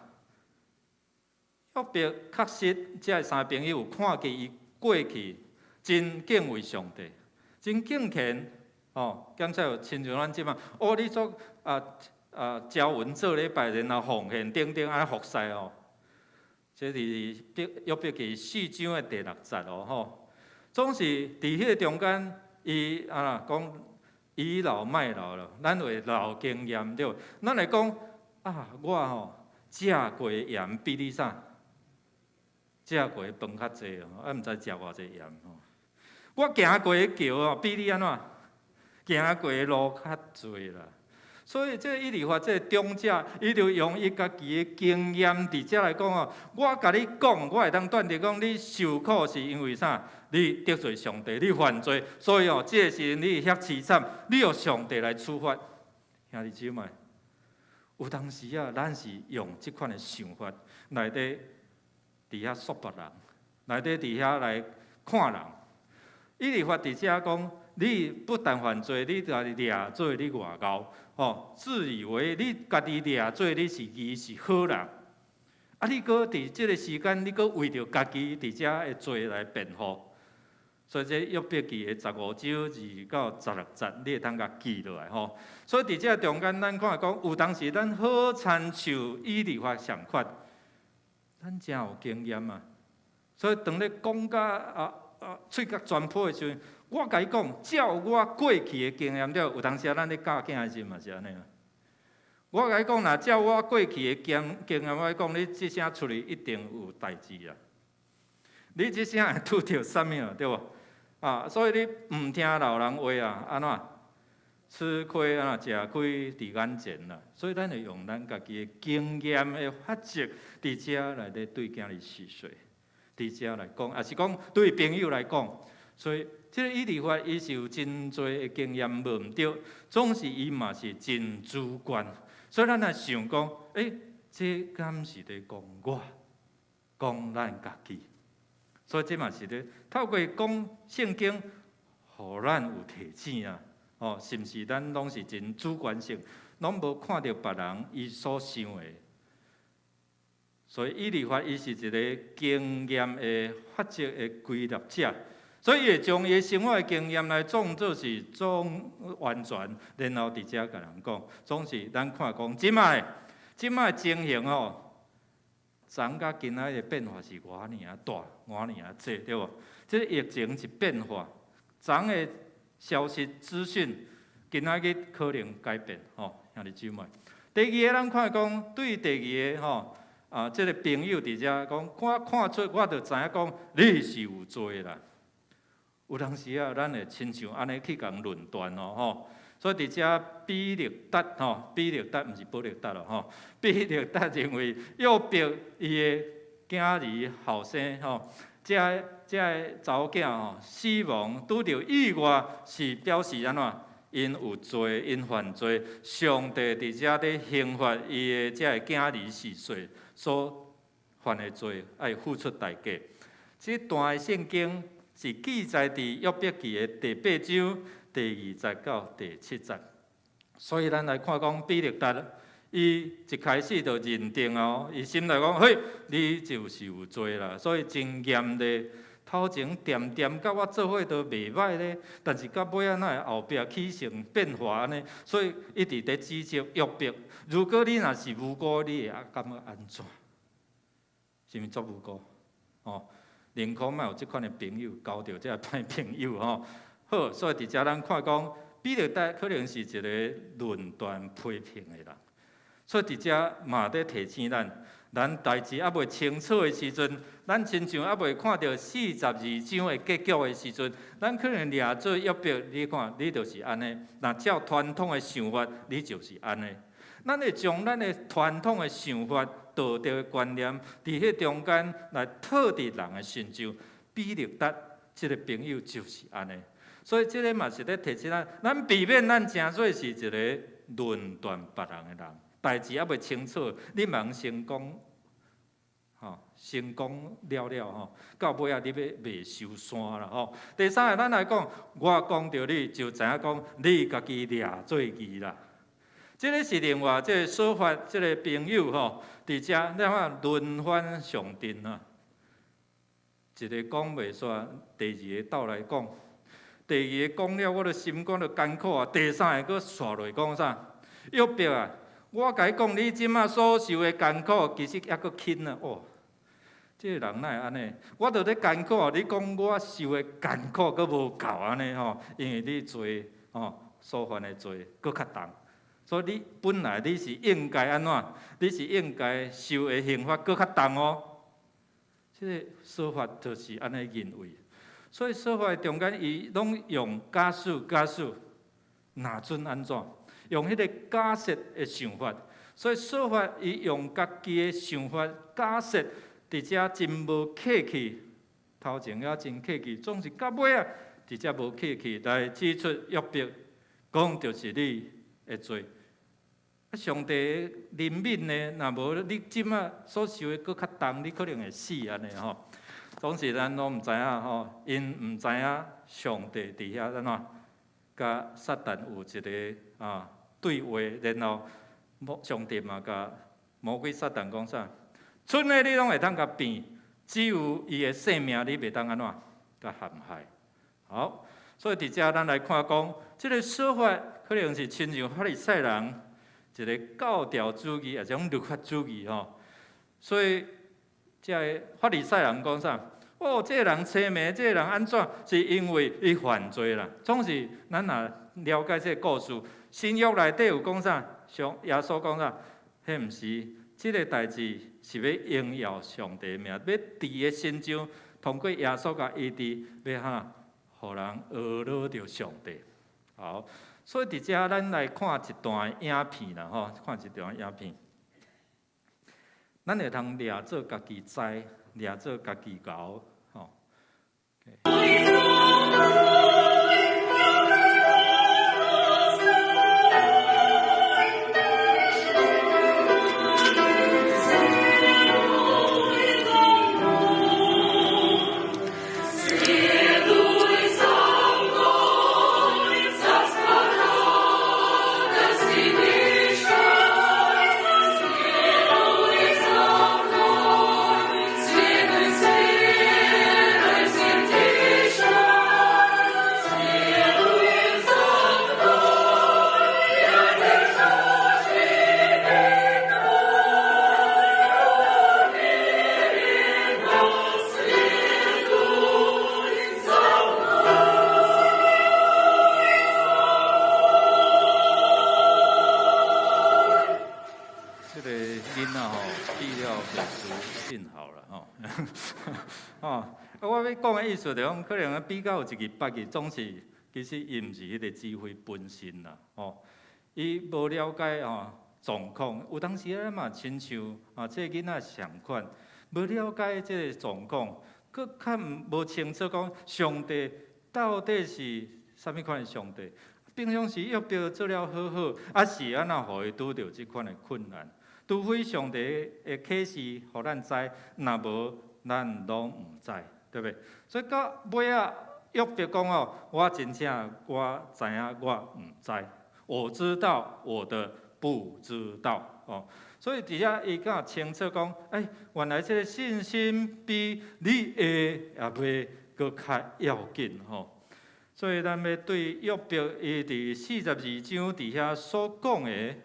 約伯確實，這三个朋友有看見伊過去真敬畏上帝，真敬虔，吼，敢才有親像咱這馬，哦，你做朝雲做禮拜，然後奉獻等等按呢服侍哦。這是約伯記四章的第六節哦，吼。總是佇彼个中間，伊啊講倚老賣老了，咱會老經驗對無？咱會講啊，我吼食過鹽比你啥？食過飯較濟哦，啊毋知食偌濟鹽吼。我行過的橋哦，比你按怎？行過的路較濟啦。所以這以利法這個長者，伊就用伊家己的經驗佇遮來講哦。我共你講，我會當斷定講，你受苦是因為啥？你得罪上帝，你犯罪，所以哦，這個時陣你遐淒慘，你予上帝來處罰。兄弟姊妹，有當時啊，咱是用這款的想法來佇佇遐說別人，來佇佇遐來看人。以利法佇遮講，你不但犯罪，你家己掠做你外敖，吼，自以為你家己掠做你是義是好人，啊，你閣佇這个時間，你閣為著家己佇遮的罪來辯護，所以這約伯記的15章2到16節，你會當共記落來吼。所以佇這中間，咱看講有當時咱好親像以利法相款，咱誠有經驗啊。所以當咧講甲喙角全破的時陣，我共伊講，照我過去的經驗了，有當時啊，咱咧教囝的時陣嘛是按呢啊。我共伊講，若照我過去的經驗，我講你這聲出去一定有代誌啊。你這聲會拄著啥物對無？啊，所以你毋聽老人話啊，按怎？吃虧啊，食虧佇眼前啦。所以咱會用咱家己的經驗的法則，佇遮來咧對囝兒示說。佇遮來講，抑是講對朋友來講，所以這个以利法伊是有真濟的經驗，無毋對，總是伊嘛是真主觀，所以咱若想講，欸，這敢是咧講我，講咱家己，所以這嘛是咧透過講聖經，予咱有提醒啊，哦，是毋是咱攏是真主觀性，攏無看著別人伊所想的。所以以利法伊是一个經驗的法則的歸納者，所以伊會將伊的生活的經驗來創做是總完全，然後佇遮共人講，總是咱看講，這擺情形吼，昨佮今仔的變化是偌爾仔大，偌爾仔濟，對無？這个疫情一變化，昨的消息資訊，今仔日可能改變，吼，兄弟姊妹。第二个，咱看講，對第二个吼。啊，這个朋友佇遮講，我看出我就知影講，你是有罪啦。有當時啊，咱會親像按呢去共論斷哦，吼。所以佇遮比勒達吼，比勒達毋是保勒達咯，吼。比勒達認為約伯伊的囝兒後生吼，這个查某囝吼死亡拄著意外，是表示按怎？𪜶有罪，𪜶犯罪，上帝佇遮咧刑罰伊的這个囝兒是誰所犯的罪，愛付出代價。這段聖經是記載佇約伯記的第八章第二節到第七節。所以咱來看講比勒達，伊一開始就認定哦，伊心內講，嘿，你就是有罪啦，所以真嚴厲。頭前恬恬佮我做伙都袂䆀咧，但是到尾仔哪會後壁起成變化按呢？所以一直佇指責約伯。如果你若是無辜，你會感覺按怎？是毋是足無辜？哦，寧可莫有這款的朋友，交著這个歹朋友吼。好，所以佇遮咱看講，比勒達可能是一个論斷批評的人，所以佇遮嘛佇提醒咱。咱代誌猶未清楚的時陣，咱親像猶未看著四十二章的結局的時陣，咱可能掠做約伯，你看你就是按呢。若照傳統的想法，你就是按呢。咱會將咱的傳統的想法、道德的觀念，佇彼中間來套佇人的身上。比勒達這个朋友就是按呢。所以這个嘛是咧提醒咱，咱避免咱成做是一个論斷別人的人。代誌猶未清楚，你茫先講，吼，先講了了吼，到尾仔你欲袂收山啦吼。第三个，咱來講，我講著你就知影講，你家己掠做義啦。這个是另外這个說法，這个朋友吼，佇遮你看輪番上陣啊，一个講袂煞，第二个倒來講。第二个講了，我著心肝著艱苦啊。第三个閣紲落講啥？約伯啊，我共你講，你這馬所受的艱苦，其實猶閣輕啊！哦，這个人哪會按呢？我著咧艱苦啊！你講我受的艱苦閣無夠按呢吼？因為你罪吼所犯的罪閣較重，所以你本來你是應該按怎？你是應該受的刑罰閣較重哦。這个說法就是按呢認為。所以說法中間，伊攏用假使假使，若準按怎？用彼个假設的想法。所以說法伊用家己的想法假設，佇遮真無客氣，頭前猶真客氣，總是到尾仔，佇遮無客氣來指出約伯，講就是你的罪。啊，上帝憐憫呢，若無你這馬所受的閣較重，你可能會死按呢吼。總是咱攏毋知影吼，𪜶毋知影上帝佇遐按怎，佮撒旦有一个啊對話，然後魔上帝嘛共魔鬼撒旦講啥？賰的你攏會當共變，只有伊的性命你袂當按怎共陷害。好，所以佇遮咱來看講，這个說法可能是親像法利賽人一个教條主義，抑是講律法主義吼。所以這个法利賽人講啥？哦，這个人痴迷，這个人按怎？是因為伊犯罪啦。總是咱若了解這个故事，新約內底有講啥？上耶穌講啥？彼毋是，這个代誌是欲榮耀上帝名，欲佇伊身上通過耶穌共醫治，欲哈，予人學落著上帝。好，所以佇遮咱來看一段影片啦，吼，看一段影片。咱會通掠做家己知，掠做家己𠢕，吼。這个囡仔吼，比了歷史真好啦吼。吼，啊，我欲講的意思就講，可能比較有一字別字，總是其實伊毋是彼个指揮本身啦，吼。伊無了解吼狀況，有當時仔嘛親像啊，這个囡仔仝款，無了解這个狀況，閣較無清楚講上帝到底是啥物款的上帝。平常時約伯做了好好，啊是按怎予伊拄著這款的困難？除非上帝的啟示予咱知，若無咱攏毋知，對袂？所以到尾仔約伯講哦，我真正我知影我毋知，我知道我的不知道哦。所以佇遮伊較清楚講，欸，原來這个信心比你的也袂閣較要緊吼。所以咱欲對約伯伊佇42章佇遐所講的，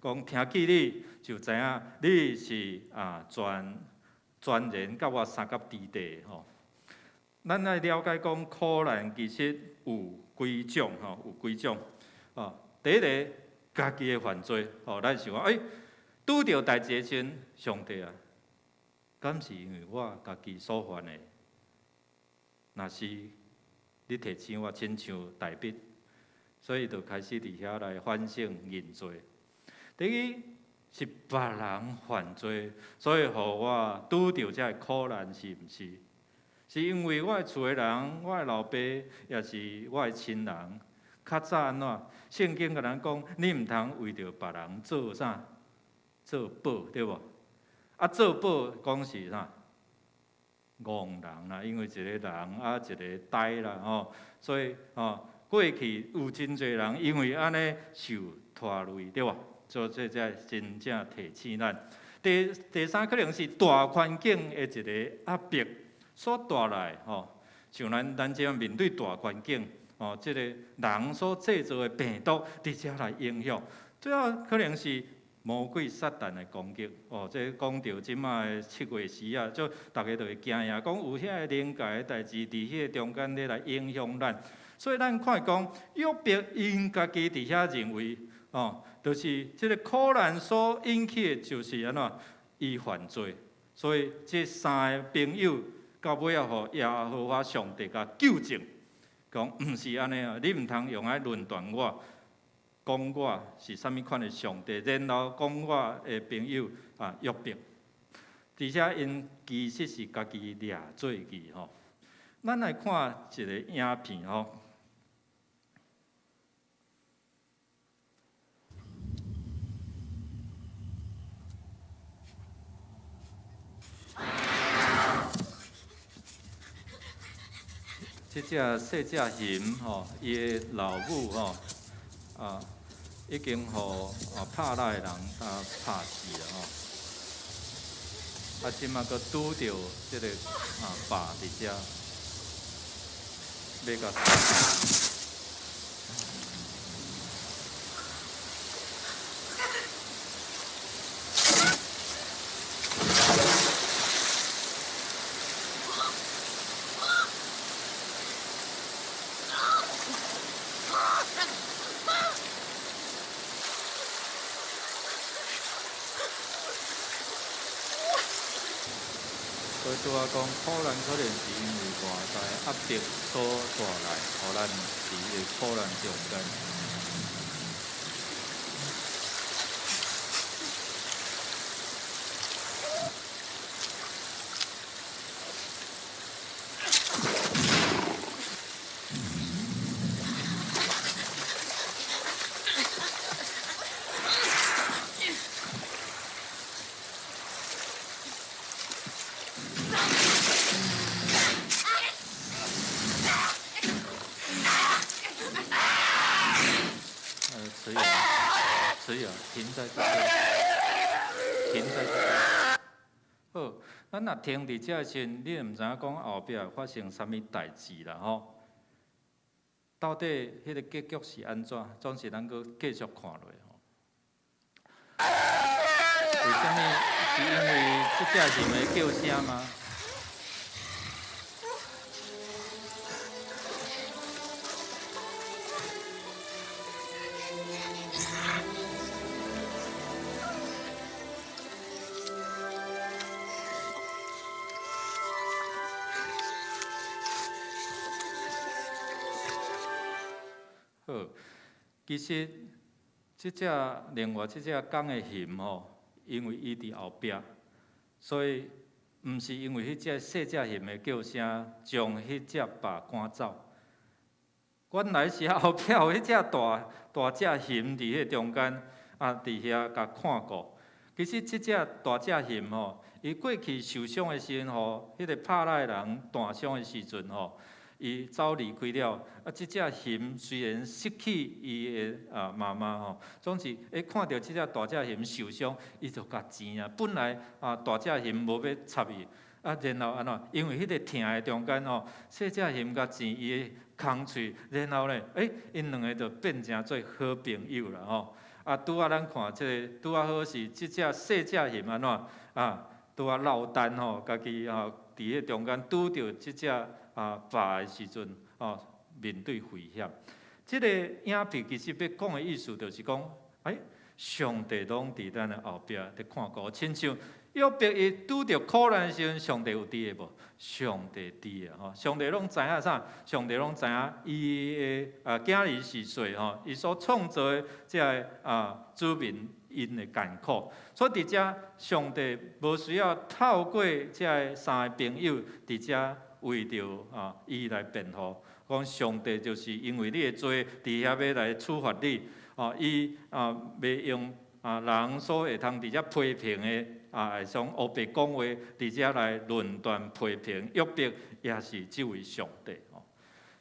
講聽見你就知影你是啊全全然佮我相佮佇地吼。咱愛了解講苦難其實有幾種吼，有幾種哦。第一个家己的犯罪吼，咱想講，欸，拄著代誌的時陣，上帝啊，敢是因為我家己所犯的？若是你提醒我親像大衛，所以就開始佇遐來反省認罪。第二是別人犯罪，所以予我拄著這个苦難，是毋是？是因為我的厝的人、我的老爸，抑是我的親人，較早按怎？聖經共咱講，你毋通為著別人做啥？做保，對無？啊，做保講是啥？戇人啦，因為一个人啊，一个呆啦吼，所以吼過去有真濟人因為按呢受拖累，對無？所以這才真正提醒咱。第三可能是大環境的一个壓迫所帶來吼，像咱這樣面對大環境，哦，這个人所製造的病毒佇遮來影響，最後可能是魔鬼撒旦的攻擊。哦，這講著這馬的7月時啊，就逐家就會驚呀，講有遐个靈界的代誌佇彼個中間咧來影響咱。所以咱看講約伯𪜶家己佇遐認為，哦，就是這个苦難所引起的，就是按怎？伊犯罪。所以這三个朋友到尾仔，予耶和華上帝共糾正。講毋是按呢啊！你毋通用來論斷我，講我是啥物款的上帝，然後講我的朋友啊約伯，而且𪜶其實是家己掠罪去吼。咱來看一個影片吼。這隻細隻熊吼，伊的老母吼，啊，已經予啊拍獵的人啊拍死啊吼。啊，這馬閣拄著這個啊豹佇遮，欲共殺。所以拄仔講，苦難可能是因為外在壓迫所帶來，予咱佇彼个苦難中間。持有，持有，停在這邊，停在這邊。好，咱若停佇這時陣，你毋知影講後壁會發生啥物代誌啦吼。到底彼个結局是按怎？總是咱閣繼續看落吼。為啥物？是因為這隻熊的叫聲嗎？好，其實這隻另外這隻公的熊吼，因為伊佇後壁，所以毋是因為彼隻細隻熊的叫聲將彼隻豹趕走。原來是後壁有彼隻大大隻熊佇彼中間，啊，佇遐共看顧。其實這隻大隻熊吼，伊過去受傷的時陣吼，彼個拍獵的人彈傷的時陣吼，伊走離開了，啊！這隻熊雖然失去伊的啊媽媽吼，總是會看著這隻大隻熊受傷，伊就共錢啊。本來啊，大隻熊無欲插伊，啊，然後按怎？因為彼个疼的中間吼，細隻熊共剪伊的空喙，然後咧，欸，𪜶兩个就變成做好朋友啦吼。啊，拄仔咱看這个，拄仔好是這隻細隻熊按怎？啊，拄仔落單吼，家己吼佇彼中間拄著這隻啊豹的時陣，吼面對危險。這个影片其實欲講的意思就是講，欸，上帝攏佇咱的後壁佇看顧，親像約伯伊拄著苦難的時陣，上帝有佇个無？上帝佇个吼，上帝攏知影啥？上帝攏知影伊的啊囝兒是誰吼，伊所創造的這个啊子民𪜶的艱苦，所以佇遮上帝無需要透過這个三个朋友佇遮為著啊伊來辯護，講上帝就是因為你的罪，佇遐欲來處罰你，哦，伊啊袂用啊人所會通佇遮批評的啊，會使烏白講話佇遮來論斷批評約伯，也是這位上帝吼。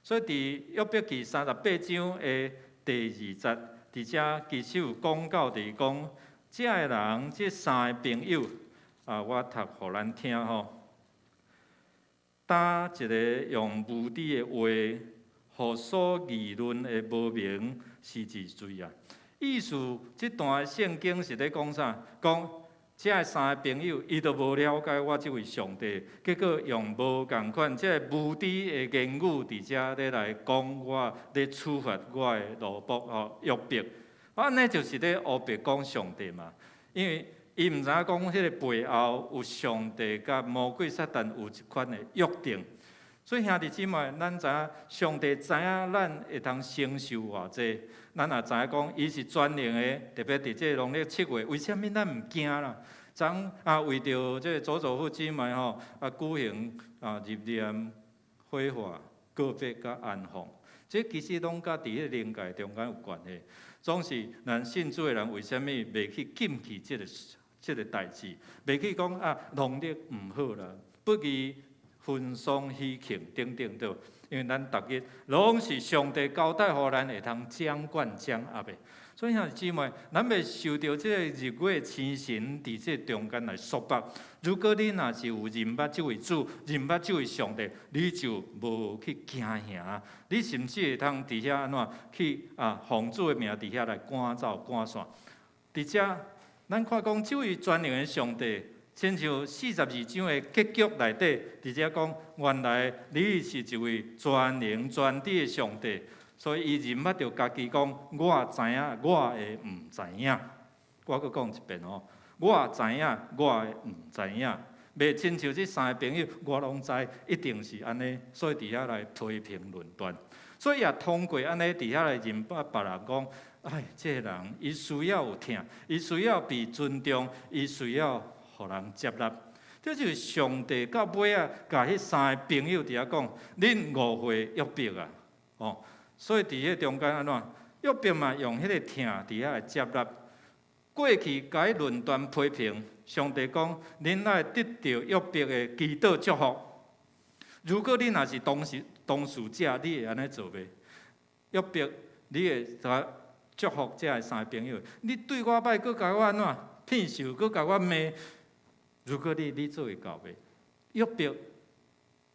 所以佇約伯記38章的第二節，佇遮其實有講到，就是講這个人這三个朋友啊，我讀予咱聽吼。當一个用無知的話，予所議論的無明是治罪啊。意思，這段聖經是咧講啥？講這三个朋友，伊都無了解我這位上帝，結果用無仝款這个無知的言語，佇遮咧來講我，咧處罰我的奴僕吼約伯。按呢就是咧烏白講上帝嘛，因為伊毋知影講彼个背後有上帝佮魔鬼撒旦有一款的約定。所以兄弟姊妹，咱知影上帝知影咱會通承受偌濟，咱也知影講伊是全能的，特別佇這個農曆七月，為啥物咱毋驚啦？昨啊為著這個祖祖父姊妹吼啊舉行啊入殮、火化、告別佮安放，這其實攏佮佇彼個靈界中間有關係。總是咱信主的人，為啥物袂去禁忌這個代誌？袂去講啊農曆毋好啦，不宜婚喪喜慶等等對無？因為咱逐日攏是上帝交代予咱會通掌管掌握的。所以兄弟姊妹，咱袂受著這個日月星辰佇這中間來束縛。如果你若是有認捌這位主，認捌這位上帝，你就無去驚嚇，你甚至會通佇遐按怎去啊，奉主的名佇遐來趕走趕散。佇遮，咱看講這位全能的上帝，親像42章的結局內底，佇遮講，原來你是一位全能全知的上帝，所以伊認捌著家己講，我知影，我的毋知影。我閣講一遍哦，我知影，我的毋知影。袂親像這三个朋友，我攏知，一定是按呢，所以佇遐來批評論斷。所以也通過按呢，佇遐來認捌別人講，哎，這個人伊需要有疼，伊需要被尊重，伊需要予人接納。這就是上帝到尾仔，共彼三个朋友佇遐講，恁誤會約伯啊，哦，所以佇彼中間按怎？約伯嘛用彼個疼佇遐來接納。過去共伊論斷批評，上帝講，恁愛得著約伯的祈禱祝福。如果你若是當事者，你會按呢做袂？約伯，你會共祝福這个三個朋友？你對我歹，閣共我按怎騙受，閣共我罵？如果你做會到袂？約伯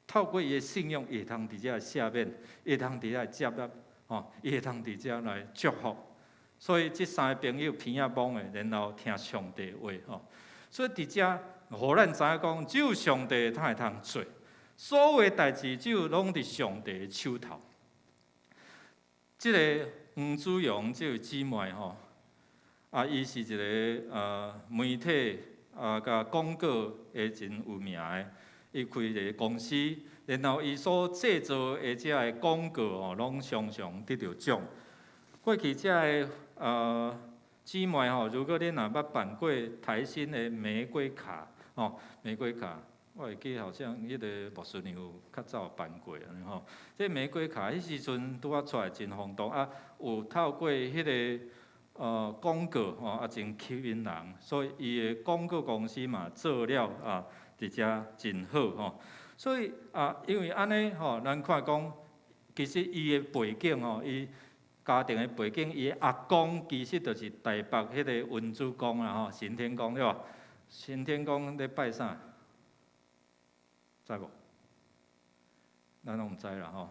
透過伊的信仰，會通佇遮赦免，會通佇遮接納，吼，伊會通佇遮來祝福。所以這三個朋友鼻仔摸的，然後聽上帝話，吼。所以佇遮，予咱知影講，只有上帝才會通做，所有的代誌只有攏佇上帝的手頭。這个黃子陽這位姊妹吼，啊，伊是一个媒體啊，佮廣告的真有名的，伊開一個公司，然後伊所製作的這个廣告吼，攏常常得著獎。過去這个姊妹吼，如果恁若捌辦過台新的玫瑰卡吼，玫瑰卡，我會記好像彼个牧師娘有較早辦過按呢吼。這玫瑰卡彼時陣拄仔出來真轟動啊，有透過彼个廣告吼啊，真吸引人，所以伊的廣告公司嘛做了啊，佇遮真好吼。所以啊，因為按呢吼，咱看講，其實伊的背景吼，伊家庭的背景，伊的阿公其實就是台北彼个恩主公啦吼，行天宮對無？行天宮咧拜啥？知無？咱攏毋知啦吼。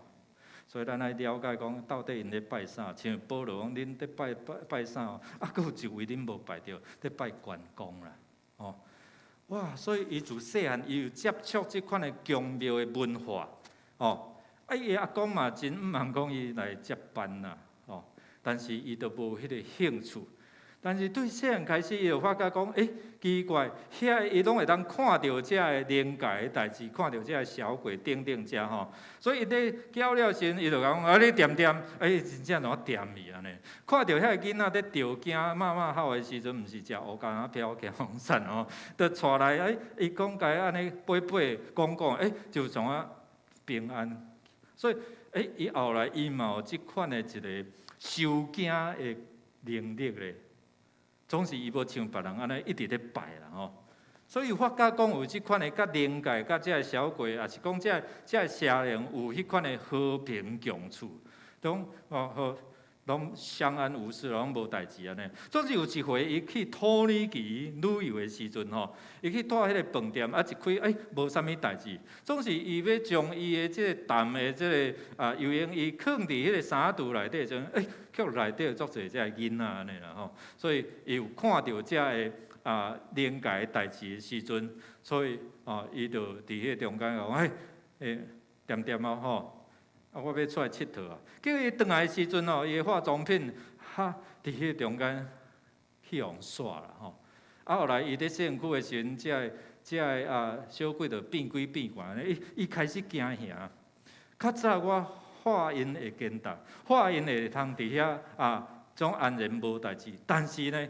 所以咱愛了解講，到底𪜶咧拜啥？像保羅講，恁咧拜拜拜啥？啊，閣有一位恁無拜著，咧拜關公啦，吼！哇！所以伊自細漢伊有接觸這款的宮廟的文化，吼！啊，伊的阿公嘛真毋茫講伊來接班啦，吼！但是伊都無彼個興趣。但是對細漢開始，伊就發覺講，欸，奇怪，遐伊攏會當看著這个靈界的代誌，看著這个小鬼等等遮吼。所以伊咧叫了時陣，伊就講，啊，你恬恬，欸，真正怎恬去按呢？看著遐个囡仔咧著驚罵罵哭的時陣，毋是食烏咖飄起風扇吼，就帶來，欸，伊講共按呢掰掰講講，欸，就創啊平安。所以，欸，伊後來伊嘛有這款的一个收驚的能力咧。總是伊無像別人按呢一直咧拜啦吼，所以發覺講有這款的佮靈界、佮這个小鬼，抑是講這个邪靈有彼款的和平共處，講哦好，攏相安無事，攏無代誌按呢。總是有一回，伊去土耳其旅遊的時陣吼，伊去蹛彼个飯店，啊一開，欸，無啥物代誌。總是伊欲將伊的這个淡的這个游泳衣囥佇彼个衫櫥內底的時陣，欸，卻內底有足濟這个囡仔按呢啦吼。所以伊有看著這个靈界的代誌的時陣，所以伊就佇彼個中間講，欸，欸，恬恬哦吼。啊，我欲出來𨑨迌啊！結果伊轉來的時陣哦，伊的化妝品哈佇彼個中間去予徙啦吼。啊，後來伊佇洗身軀的時陣，這个小鬼就變鬼變怪，伊開始驚嚇。較早我化𪜶會堅強，化𪜶會通佇遐總安然無代誌。但是呢，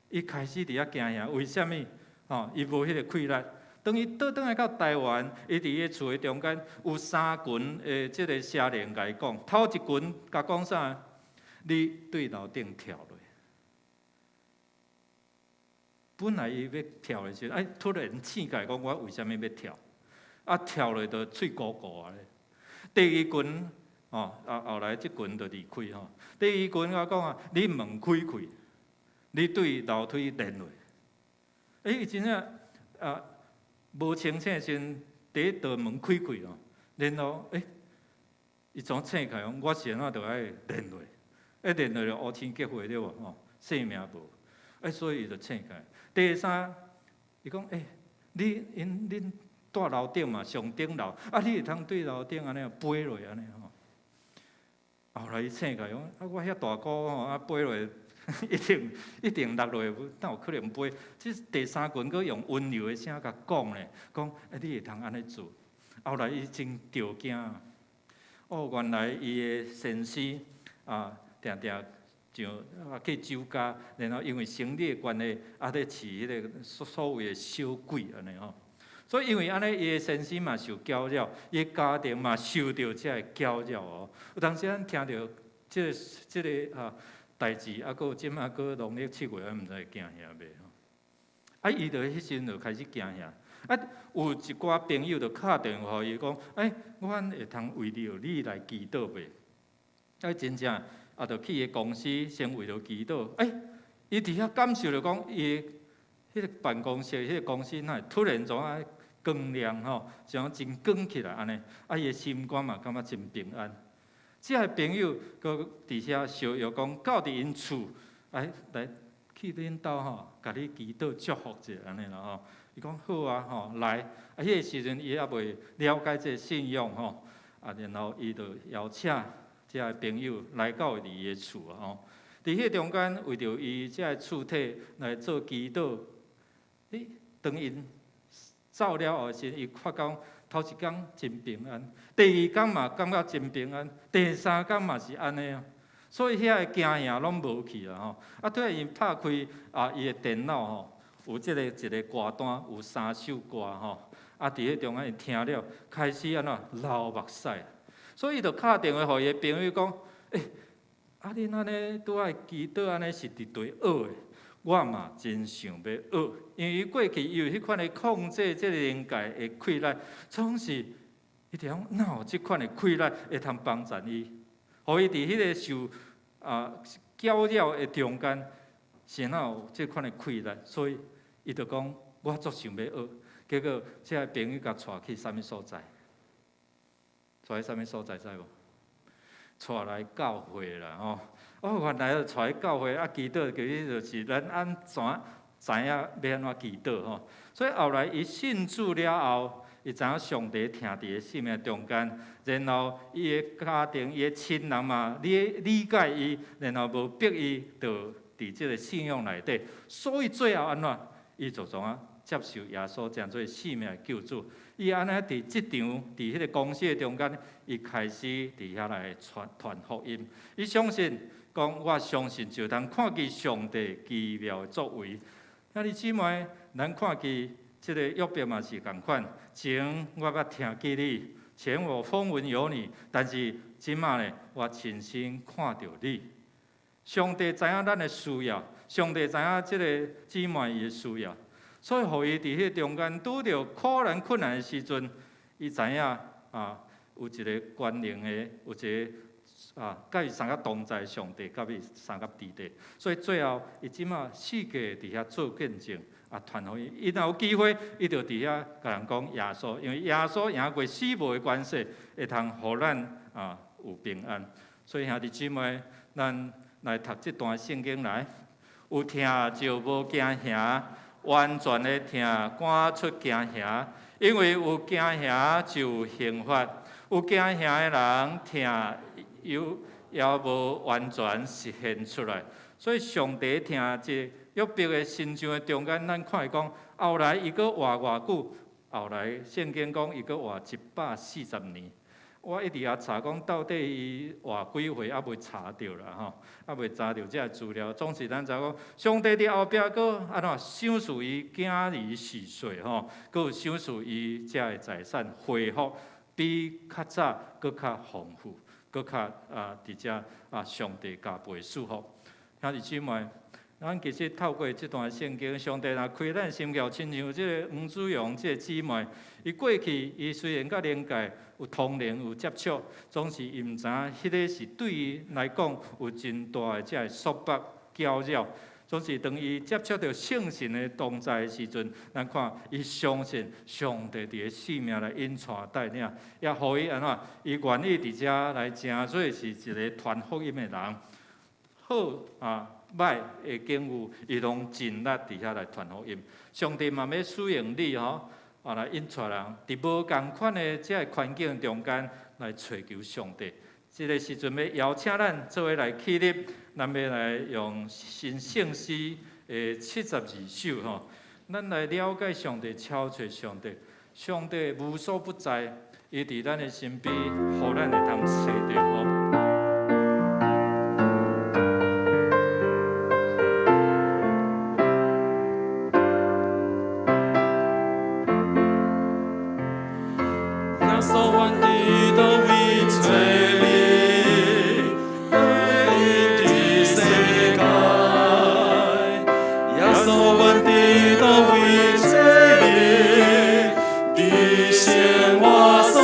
伊開始佇遐驚嚇，為啥物？吼，伊無彼个氣力。當伊倒轉來到台灣，伊佇伊厝的中間有三群的這个邪靈共伊講，頭一群共講啥？你對樓頂跳落。本來伊欲跳的時陣，哎，突然醒過來講，我為啥物欲跳？啊，跳落就喙糊糊啊咧。第二群，哦，啊，後來這群就離開吼。第二群共講啊，你門開開，你對樓梯連落。欸，伊真正啊，無清醒時陣，第一道門開開哦，然後欸，伊總醒起來講，我是按怎著愛連落，一連落就烏青結火對無吼，性命無，欸，所以伊就醒起來。第三，伊講欸，你𪜶恁蹛樓頂嘛，上頂樓，啊，你會通對樓頂按呢飛落按呢吼。後來伊醒起來講，啊，我遐大高吼，啊飛落。一定一定落落，哪有可能飛？這第三群閣用溫柔的聲共講咧，講欸，你會通按呢做。後來伊真著驚，哦，原來伊的先生啊，定定上去酒家，然後因為生理的關係，啊，咧飼彼个所謂的小鬼按呢吼。所以因為按呢，伊的先生嘛受攪擾，伊的家庭嘛受著這个攪擾哦。有當時咱聽著這个代誌，啊，閣有這馬閣農曆七月，咱毋知會驚嚇袂吼？啊，伊就彼時陣就開始驚嚇。啊，有一寡朋友就敲電話予伊講，欸，阮會通為著你來祈禱袂？啊，真正啊，就去伊公司先為著祈禱。欸，伊佇遐感受著講，伊彼個辦公室、彼個公司哪會突然怎啊光亮吼，像真光起來按呢？啊，伊的心肝嘛感覺真平安。這个朋友閣佇遐相約講，到佇𪜶厝，來來去恁兜吼，共你祈禱祝福者按呢啦吼。伊講好啊吼，來。啊，彼个時陣伊猶未了解這个信仰吼，啊，然後伊就邀請這个朋友來到佇伊的厝啊吼。佇彼個中間，為著伊這个厝體來做祈禱，欸，當𪜶走了後時，伊發覺頭一工真平安，第二工嘛感覺真平安，第三工嘛是按呢啊。所以遐个驚嚇攏無去啦吼。啊，突然伊拍開伊的電腦吼，有這个一个歌單，有三首歌吼。啊，佇彼中間伊聽了，開始按怎流目屎。所以伊就敲電話予伊的朋友講：欸，啊，恁按呢拄仔祈禱按呢是佇佗學的？我嘛真想欲學，因為伊過去伊有彼款的控制這个靈界的氣力，總是伊就講哪有這款的氣力會通幫助伊，予伊佇彼个受攪擾的中間，是哪有這款的氣力？所以伊就講我足想欲學，結果這个朋友共帶去啥物所在？帶去啥物所在知無？帶來教會啦吼！哦，原來帶去教會啊，祈禱其實就是咱按怎知影欲按怎祈禱吼。所以後來伊信主了後，伊知影上帝疼佇伊生命中間，然後伊的家庭、伊的親人嘛理解伊，然後無逼伊，就佇這个信仰內底。所以最後按怎，伊就創啊接受耶穌成做生命的救主。伊按呢佇職場、佇彼个公司的中間，伊開始佇遐來傳傳福音。伊相信講，我相信就通看見上帝奇妙的作為。兄弟姊妹，咱看見這个約伯嘛是仝款，前我捌聽見你，前我風聞有你，但是這馬呢，我親身看著你。上帝知影咱的需要，上帝知影這个姊妹伊的需要，所以予伊佇彼中間拄著苦難困難的時陣，伊知影啊，有一个權能的，有一个啊，佮伊相佮同在上帝，佮伊相佮佇咧。所以最後，伊這馬四界佇遐做見證，啊，傳福音。伊若有機會，伊就佇遐共人講耶穌，因為耶穌贏過死亡的權勢，會通予咱啊有平安。所以兄弟姊妹，咱來讀這段聖經來，有疼就無驚嚇，完全的疼趕出驚嚇，因為有驚嚇就有刑罰，有驚嚇的人疼猶猶無完全實現出來。所以上帝疼這約伯的身上的中間，咱看伊講，後來伊閣活偌久？後來聖經講伊閣活140年。我一直也查講，到底伊活幾歲，猶未查著啦吼，猶未查著這个資料。總是咱知講，上帝佇後壁閣按怎賞賜伊囝兒序歲吼，閣有賞賜伊這个財產恢復比較早閣較豐富，閣較啊佇遮啊上帝加倍祝福。兄弟姊妹，咱其實透過這段聖經，上帝若開咱心竅，親像這個黃子陽這個姊妹，伊過去伊雖然佮靈界有通靈有接觸，總是伊毋知影彼个是對伊來講有真大的這个束縛攪擾。總是當伊接觸著聖神的同在的時陣，咱看伊相信上帝佇咧生命來引帶帶領，也予伊按怎，伊願意佇遮來成做是一個傳福音的人。好啊，歹的境遇，伊攏盡力佇遐來傳福音。上帝嘛欲使用你吼，啊來引帶人，佇無仝款的這个環境中間來揣求上帝。這个時陣欲邀請咱做伙來起立，咱欲來用新聖詩的72首吼，咱來了解上帝，超揣上帝，上帝無所不在，伊佇咱的身邊，予咱會通揣著吼。耶穌願佇佗位揣你，佇世界。耶穌願佇佗位揣你，佇生活所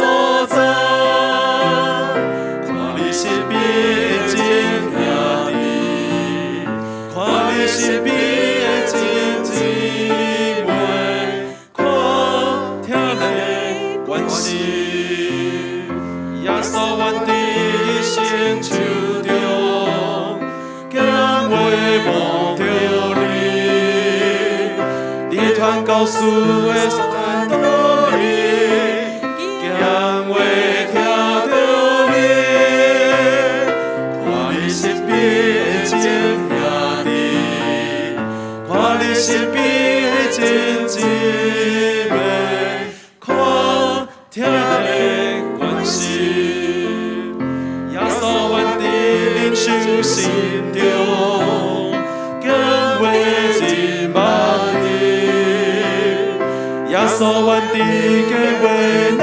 在。看你身邊的真兄弟，看你身邊的真姊妹，看疼的關心。耶穌願佇一生手中，行話望著你，佇傳教士的山道裡，行話聽著你，看你身邊的真兄弟，看你身邊的真姊妹，看疼的關心。耶穌願佇領袖心中，行話真萬里。耶穌願佇計劃腦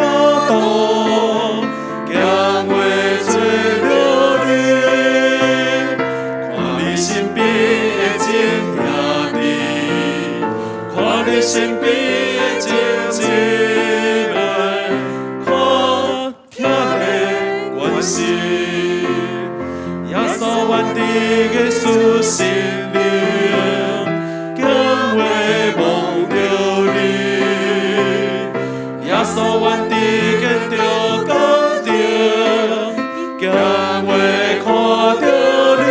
中，行話揣著你，看你身邊的真兄弟，看你身邊的真姊妹，看疼的關心。耶穌願佇藝術心靈，行話望著你。耶穌願佇建築工程，行話看著你，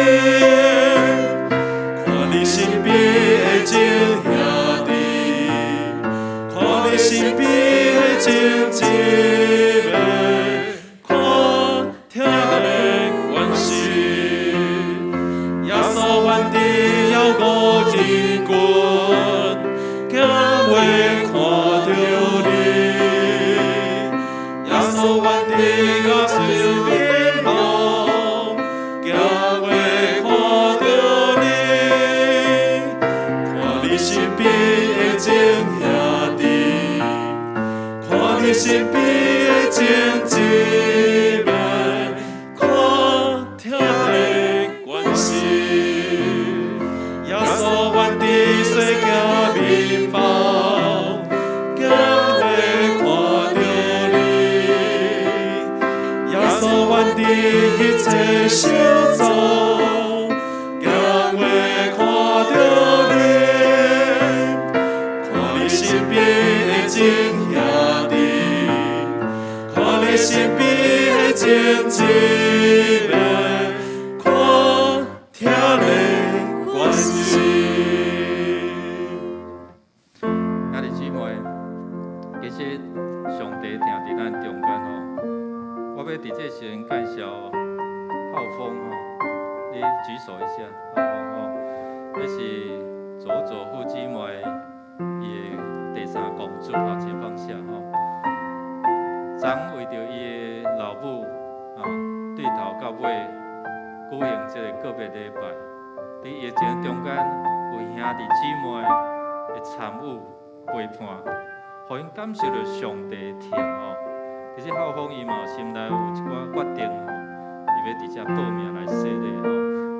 看你身邊的真兄弟，看你身邊的真姊妹，看疼的關心。耶穌願佇枵餓人群，行話看著你。耶穌願佇甲水面望，行話看著你，看你身邊的真兄弟，看你身邊的真姊妹，看疼的關心。耶穌願佇細行面包，行話看著你。耶穌願佇一切身邊的眾姊妹，看疼咧關心。兄弟姊妹，其實上帝疼佇咱中間吼，我欲佇這時陣介紹浩峰吼，你舉手一下，浩峰吼，這是佐佐夫姊妹伊的第三公主吼，請放下吼。昨為著伊的老母啊，對頭到尾舉行這个告別禮拜，佇疫情中間有兄弟姊妹的參與陪伴，予𪜶感受著上帝的疼吼。其實浩峰伊嘛有心內有一寡決定吼，伊欲佇遮報名來洗禮吼，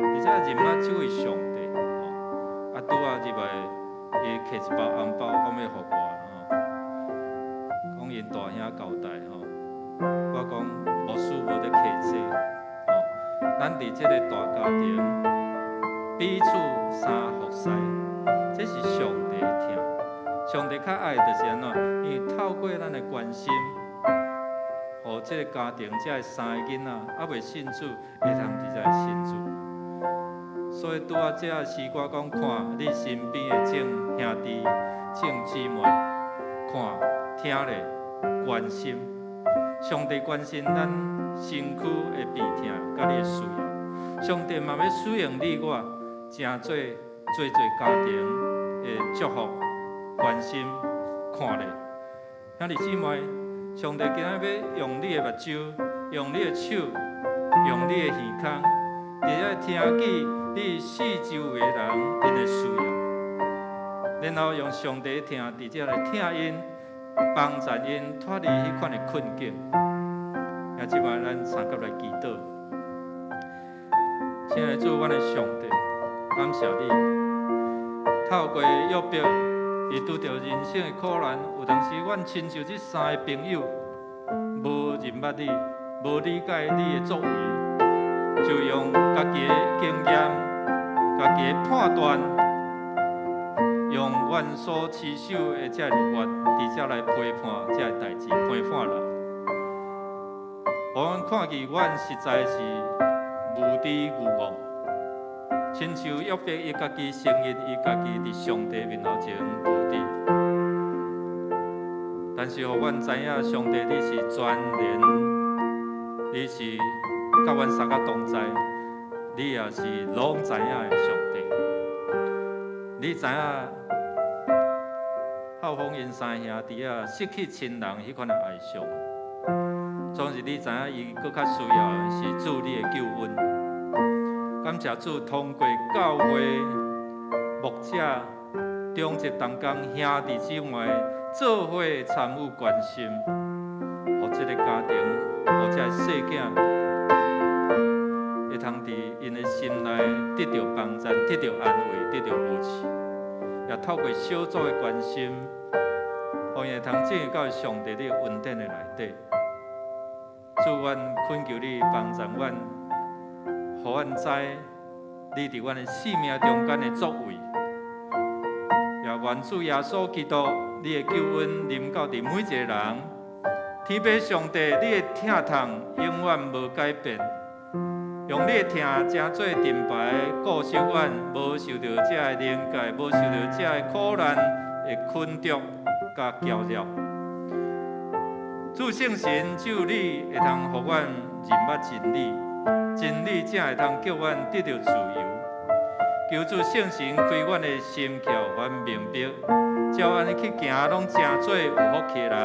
而且認捌這位上帝吼。啊，拄仔入來，伊摕一包紅包，講欲予我吼，講𪜶大兄交代吼，我講牧師無咧客氣吼，咱佇這个大家庭彼此相服侍，這是上帝的疼。上帝較愛就是按怎？因為透過咱的關心，予這个家庭這个三个囡仔猶未信主，會通佇遮信主。所以拄仔這个詩歌講，看你身邊的眾兄弟、眾姊妹，看疼咧關心，上帝關心咱身軀的病痛，佮你的需要。上帝嘛欲使用你我，成做做做家庭的祝福、關心、看咧。兄弟姊妹，上帝今仔欲用你的目睭，用你的手，用你的耳孔，佇遮聽見你四周圍的人𪜶的需要，然後用上帝的疼佇遮來疼𪜶，幫助𪜶脫離彼款的困境。啊，這擺咱相佮來祈禱。親愛的主，阮的上帝，感謝你，透過約伯，伊拄著人生的苦難，有當時阮親像這三个朋友，無認捌你，無理解你的作為，就用家己的經驗、家己的判斷，用阮所持守的這个律法，佇遮來批判這个代誌，批判人。予阮看見，阮實在是無知愚戇，親像約伯伊家己承認，伊家己佇上帝面頭前無知。但是，予阮知影，上帝你是全能，你是佮阮相佮同在，你也是攏知影的上帝。你知影浩峰𪜶三兄弟仔失去親人彼款的哀傷，總是你知影伊閣較需要的是主你的救恩。感謝主，通過教會牧者、長執同工兄弟姊妹做伙參與關心，予這个家庭，予這个細囝，會通佇𪜶的心內得著幫助、得著安慰、得著扶持，也透過小組的關心，予𪜶會通進入到上帝你的恩典的內底。主，阮懇求你幫助阮，予阮知你佇阮的生命中間的作為，也願主耶穌基督你的救恩臨到佇每一個人。天父上帝，你的疼痛永遠無改變，用你的疼成做盾牌，顧守阮，無受著這个靈界，無受著這个苦難的困著佮攪擾。主聖神，只有你會通予阮認捌真理，真理才會通叫阮得著自由。求主聖神開阮的心竅，予阮明白，照按呢去行，攏成做有福氣的人。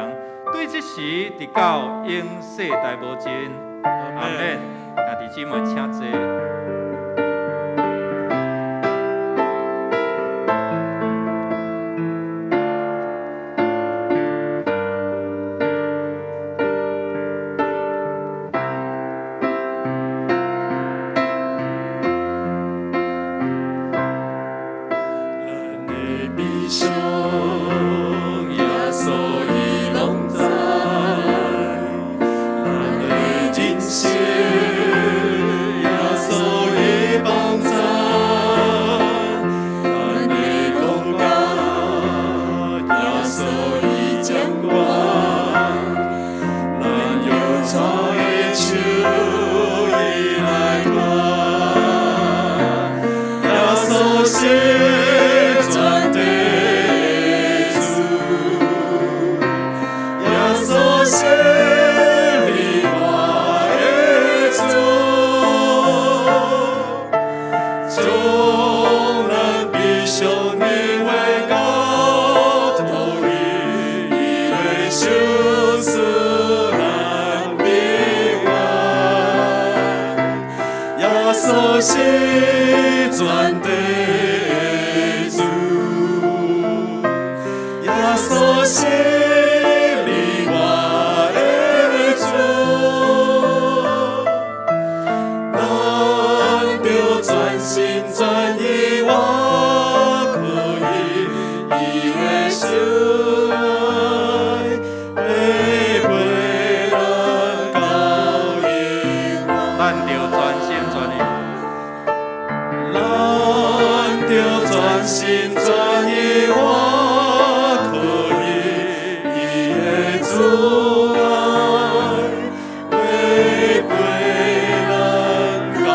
對這時，直到永世代無盡。阿們。兄弟姊妹，請坐。咱的悲傷，耶穌伊攏知；咱的人生，耶穌會幫助；咱的國家，耶穌伊掌管。咱有帶全地的主，耶穌是你我的主，咱著全心全意倚靠伊，伊的慈愛陪伴咱到永遠。咱著全心全意，咱著全心全意倚靠伊，伊的慈愛陪伴咱到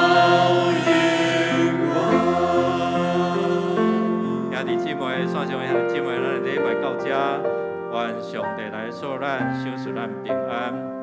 永遠。兄弟姊妹，線上的兄弟姊妹，咱的禮拜到這，願上帝來賜咱，賞賜咱平安。